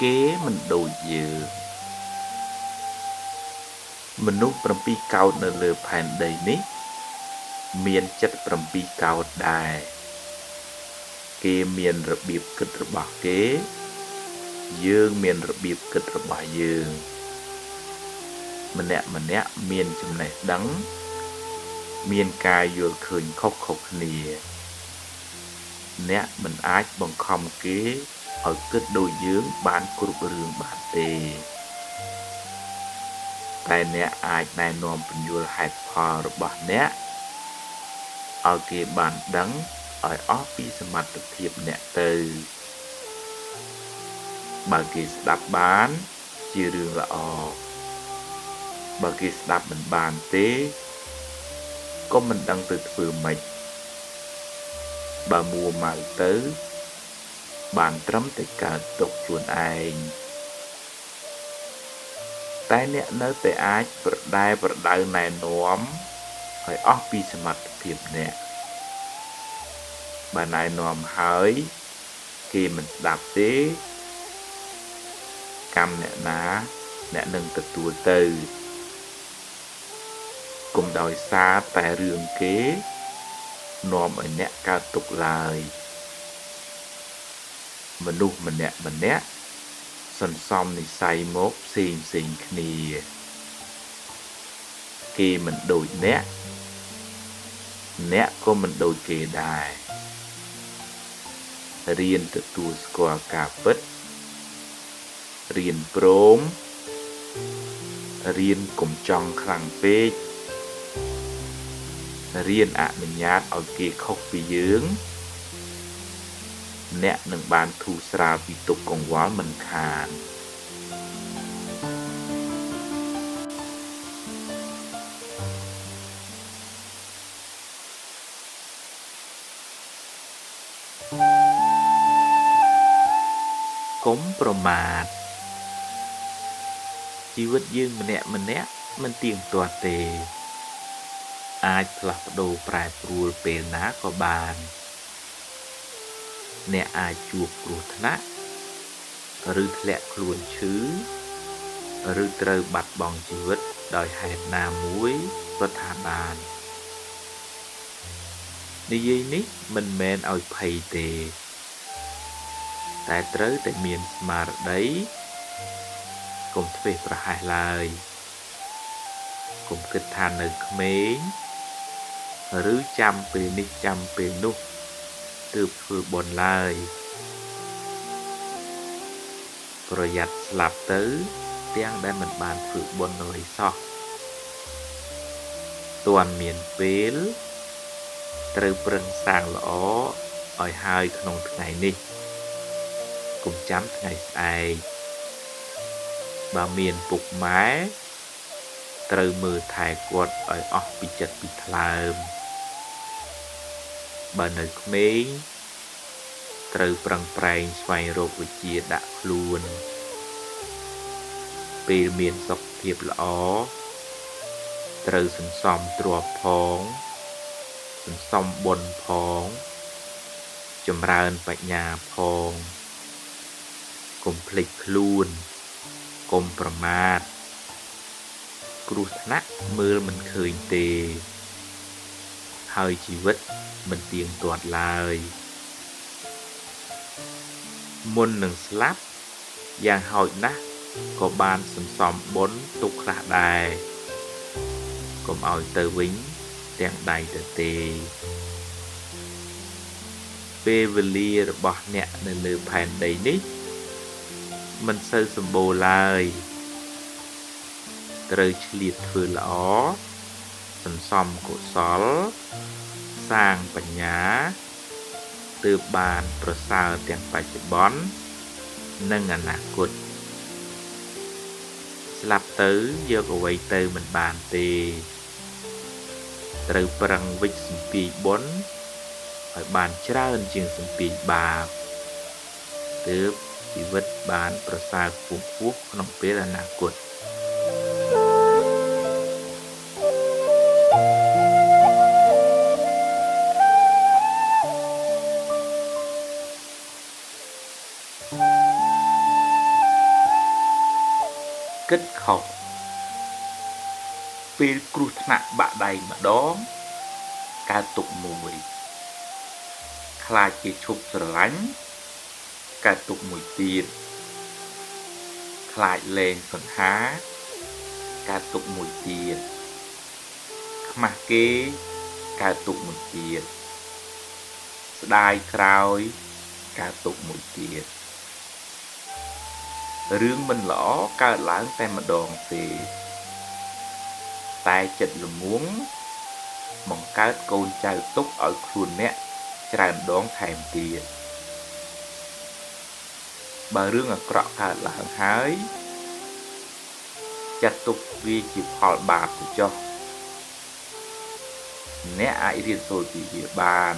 គេមិនដូចយើង មនុស្ស7កោដនៅលើផែនដីនេះ មានចិត្ត7កោដដែរ គេមានរបៀបគិតរបស់គេ យើងមានរបៀបគិតរបស់យើង ម្នាក់ម្នាក់មានចំណេះដឹង មានការយល់ឃើញខុសៗគ្នា អ្នកមិនអាចបង្ខំគេឲ្យគិតដូចយើងបានគ្រប់រឿងបានទេ តែអ្នកអាចណែនាំពន្យល់ហេតុផលរបស់អ្នកឲ្យគេបានដឹងឲ្យអស់ពីសមត្ថភាពអ្នកទៅ បើគេស្ដាប់បានជារឿងល្អ បើគេស្ដាប់មិនបានទេក៏មិនដឹងទៅធ្វើម៉េច បើមួម៉ៅទៅបានត្រឹមតែកើតទុក្ខខ្លួនឯង តែអ្នកនៅតែអាចប្រដែប្រដៅណែនាំឲ្យអស់ពីសមត្ថភាពអ្នក បើណែនាំហើយគេមិនស្ដាប់ទេ កម្មអ្នកណាអ្នកនឹងទទួលទៅ កុំដោយសារតែរឿងគេនាំឲ្យអ្នកកើតទុក្ខឡើយ មនុស្សម្នាក់ម្នាក់សន្សំនិស្ស័យមកផ្សេងផ្សេងគ្នា គេមិនដូចអ្នក អ្នកក៏មិនដូចគេដែរ រៀនទទួលស្គាល់ការពិត រៀនព្រម រៀនកុំចង់ខ្លាំងពេក រៀនអនុញ្ញាតឲ្យគេខុសពីយើង អ្នកនឹងបានធូរស្រាលពីទុក្ខកង្វល់មិនខាន កុំប្រមាទ ជីវិតយើងម្នាក់ម្នាក់មិនទៀងទាត់ទេ អាចផ្លាស់ប្ដូរប្រែប្រួលពេលណាក៏បាន អ្នកអាចជួបគ្រោះថ្នាក់ ឬធ្លាក់ខ្លួនឈឺ ឬត្រូវបាត់បង់ជីវិតដោយហេតុណាមួយក៏ថាបាន និយាយនេះមិនមែនឲ្យភ័យទេ តែត្រូវតែមានស្មារតី កុំធ្វេសប្រហែសឡើយ កុំគិតថានៅក្មេង ឬចាំពេលនេះចាំពេលនោះទើបធ្វើបុណ្យឡើយ ប្រយ័ត្នស្លាប់ទៅទាំងដែលមិនបានធ្វើបុណ្យអ្វីសោះ ទាន់មានពេល ត្រូវប្រឹងសាងល្អឲ្យហើយក្នុងថ្ងៃនេះ កុំចាំថ្ងៃស្អែក បើមានពុកម៉ែ ត្រូវមើលថែគាត់ឲ្យអស់ពីចិត្តពីថ្លើម បើនៅក្មេង ត្រូវប្រឹងប្រែងស្វែងរកវិជ្ជាដាក់ខ្លួន ពេលមានសុខភាពល្អ ត្រូវសន្សំទ្រព្យផង សន្សំបុណ្យផង ចម្រើនបញ្ញាផង កុំភ្លេចខ្លួន កុំប្រមាទ គ្រោះថ្នាក់មើលមិនឃើញទេ ហើយជីវិតមិនទៀងទាត់ឡើយ មុននឹងស្លាប់ យ៉ាងហោចណាស់ក៏បានសន្សំបុណ្យទុកខ្លះដែរ កុំឲ្យទៅវិញទាំងដៃទៅទេ ពេលវេលារបស់អ្នកនៅលើផែនដីនេះ មិនសូវសម្បូរឡើយ ត្រូវឆ្លៀតធ្វើល្អ សន្សំកុសល សាងបញ្ញា ទើបបានប្រសើរទាំងបច្ចុប្បន្ន និងអនាគត ស្លាប់ទៅយកអ្វីទៅមិនបានទេ ត្រូវប្រឹងវិជ្ជសំពាយបុណ្យ ឲ្យបានច្រើនជាងសំពាយបាប ទើបជីវិតបានប្រសើរខ្ពង់ខ្ពស់ក្នុងពេលអនាគត គិតខុស ពេលគ្រោះថ្នាក់បាក់ដៃម្ដង កើតទុក្ខមួយ ខ្លាចគេឈប់ស្រឡាញ់ កើតទុក្ខមួយទៀត ខ្លាចលែងសង្ហា កើតទុក្ខមួយទៀត ខ្មាស់គេ កើតទុក្ខមួយទៀតស្ដាយក្រោយកើតទុក្ខមួយទៀតរឿងមិនល្អកើតឡើងតែម្ដងទេតែចិត្តល្ងង់បង្កើតកូនចៅទុក្ខឲ្យខ្លួនអ្នកច្រើនដងថែមទៀតបើរឿងអាក្រក់កើតឡើងហើយចាត់ទុកវាជាផលបាបទៅចុះអ្នកអាចរៀនសូត្រពីវាបាន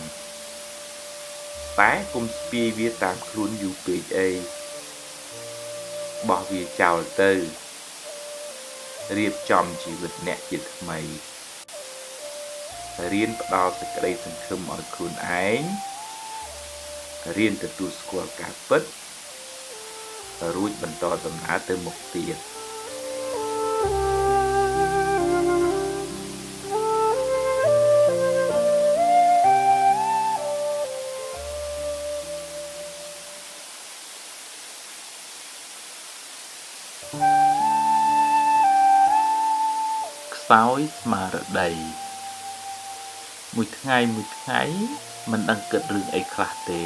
តែកុំស្ពាយវាតាមខ្លួនយូរពេកអីបោះវាចោលទៅរៀបចំជីវិតអ្នកជាថ្មីរៀនផ្ដល់សេចក្តីសង្ឃឹមឲ្យខ្លួនឯងរៀនទទួលស្គាល់ការពិតរួចបន្តដំណើរទៅមុខទៀតខ្សោយស្មារតីមួយថ្ងៃមួយថ្ងៃមិនដឹងគិតរឿងអីខ្លះទេ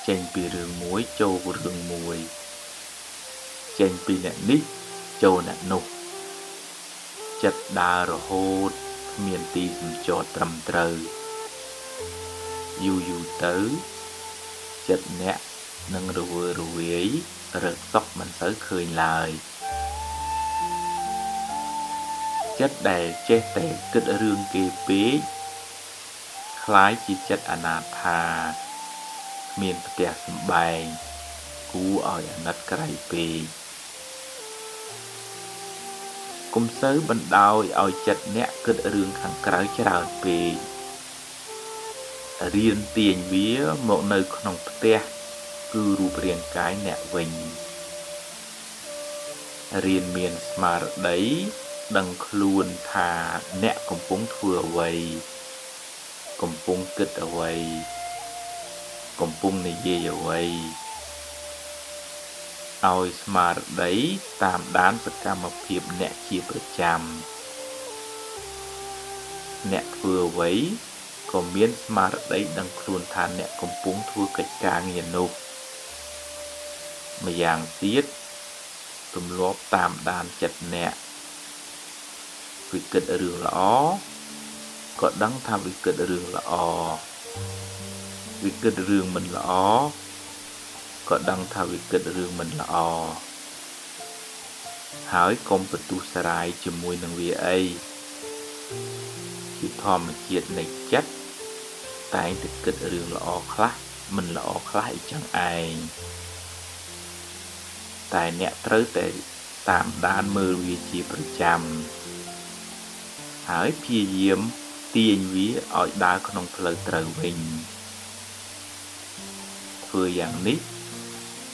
ចេញពីរឿងមួយចូលរឿងមួយចេញពីអ្នកនេះចូលអ្នកនោះចិត្តដើររហូតគ្មានទីសំចតត្រឹមត្រូវយូរយូរទៅចិត្តអ្នកនឹងរវើរវាយរកសុខមិនសូវឃើញឡើយចិត្តដែលចេះតែគិតរឿងគេពេកคล้ายជាចិត្តអនាថាគ្មានផ្ទះសម្បែងគួរឲ្យអាណិតក្រៃពេកកុំសូវបណ្ដោយឲ្យចិត្តអ្នកគិតរឿងខាងក្រៅច្រើនពេករៀនទាញវាមកនៅក្នុងផ្ទះគឺរូបរាងកាយអ្នកវិញរៀនមានស្មារតីដឹងខ្លួនថាអ្នកកំពុងធ្វើអ្វីកំពុងគិតអ្វីកំពុងនិយាយអ្វីឲ្យស្មារតីតាមដានសកម្មភាពអ្នកជាប្រចាំអ្នកធ្វើអ្វីក៏មានស្មារតីដឹងខ្លួនថាអ្នកកំពុងធ្វើកិច្ចការងារនោះម្យ៉ាងទៀតទម្លាប់តាមដានចិត្តអ្នកវាគិតរឿងល្អក៏ដឹងថាវាគិតរឿងល្អវាគិតរឿងមិនល្អក៏ដឹងថាវាគិតរឿងមិនល្អហើយកុំបន្ទុះសារាយជាមួយនឹងវាអីជាធម្មជាតិនៃចិត្តតែងតែគិតរឿងល្អខ្លះមិនល្អខ្លះអីចឹងឯងតែអ្នកត្រូវតែតាមដានមើលវាជាប្រចាំហើយព្យាយាមទាញវាឲ្យដើរក្នុងផ្លូវត្រូវវិញធ្វើយ៉ាងនេះ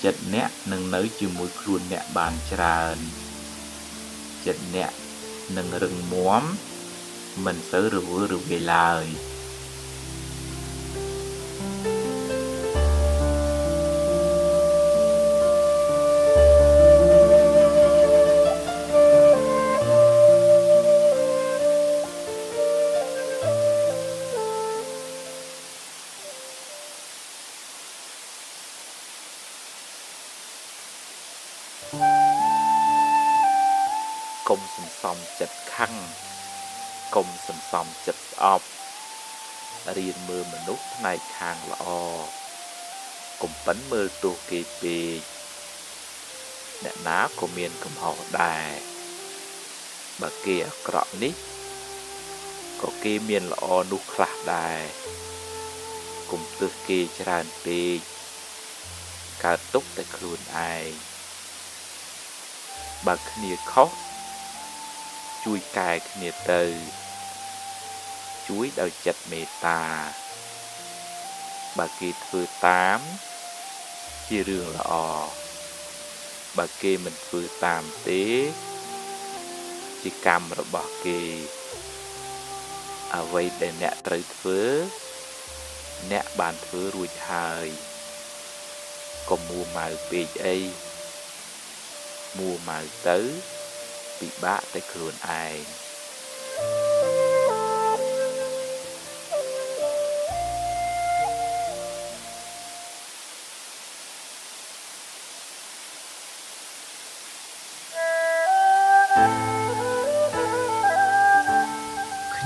ចិត្តអ្នកនឹងនៅជាមួយខ្លួនអ្នកបានច្រើនចិត្តអ្នកនឹងរឹងមាំមិនសូវរវើរវាយឡើយកុំសន្សំចិត្តខឹងកុំសន្សំចិត្តស្អប់រៀនមើលមនុស្សផ្នែកខាងល្អកុំប៉ិនមើលទោសគេពេកអ្នកណាក៏មានកំហុសដែរបើគេអាក្រក់នេះក៏គេមានល្អនោះខ្លះដែរកុំទើសគេច្រើនពេកកើតទុក្ខតែខ្លួនឯងបើគ្នាខុសជួយកែគ្នាទៅជួយដោយចិត្តមេត្តាបើគេធ្វើតាមជារឿងល្អបើគេមិនធ្វើតាមទេជាកម្មរបស់គេអ្វីដែលអ្នកត្រូវធ្វើអ្នកបានធ្វើរួចហើយកុំមួម៉ៅពេកអីមួម៉ៅទៅពិបាកតែខ្លួនឯង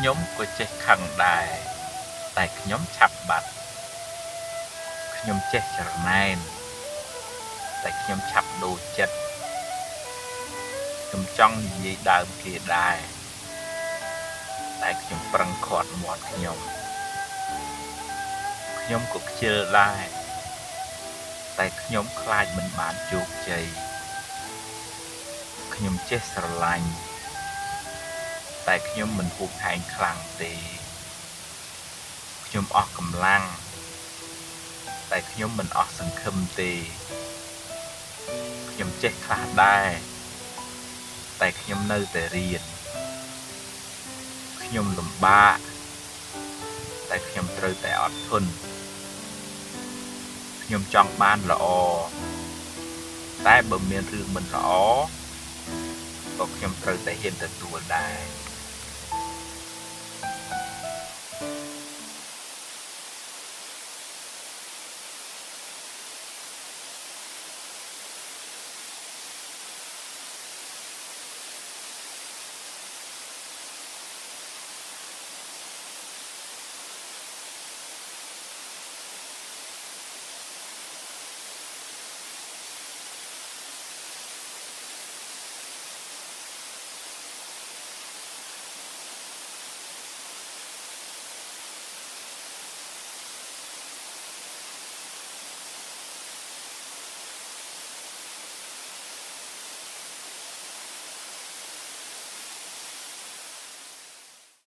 ខ្ញុំក៏ចេះខឹងដែរ តែខ្ញុំឆាប់បាត់ ខ្ញុំចេះច្រណែន តែខ្ញុំឆាប់ដូរចិត្ត ខ្ញុំចង់និយាយដើមគេដែរ តែខ្ញុំប្រឹងឃាត់មាត់ខ្ញុំ ខ្ញុំក៏ខ្ជិលដែរ តែខ្ញុំខ្លាចមិនបានជោគជ័យ ខ្ញុំចេះស្រឡាញ់ តែខ្ញុំមិនហួងហែងខ្លាំងទេ ខ្ញុំអស់កម្លាំង តែខ្ញុំមិនអស់សង្ឃឹមទេ ខ្ញុំចេះខ្លះដែរ តែខ្ញុំនៅតែរៀន ខ្ញុំលំបាក តែខ្ញុំត្រូវតែអត់ធន់ ខ្ញុំចង់បានល្អ តែបើមានរឿងមិនល្អ ក៏ខ្ញុំត្រូវតែហ៊ានទទួលដែរ។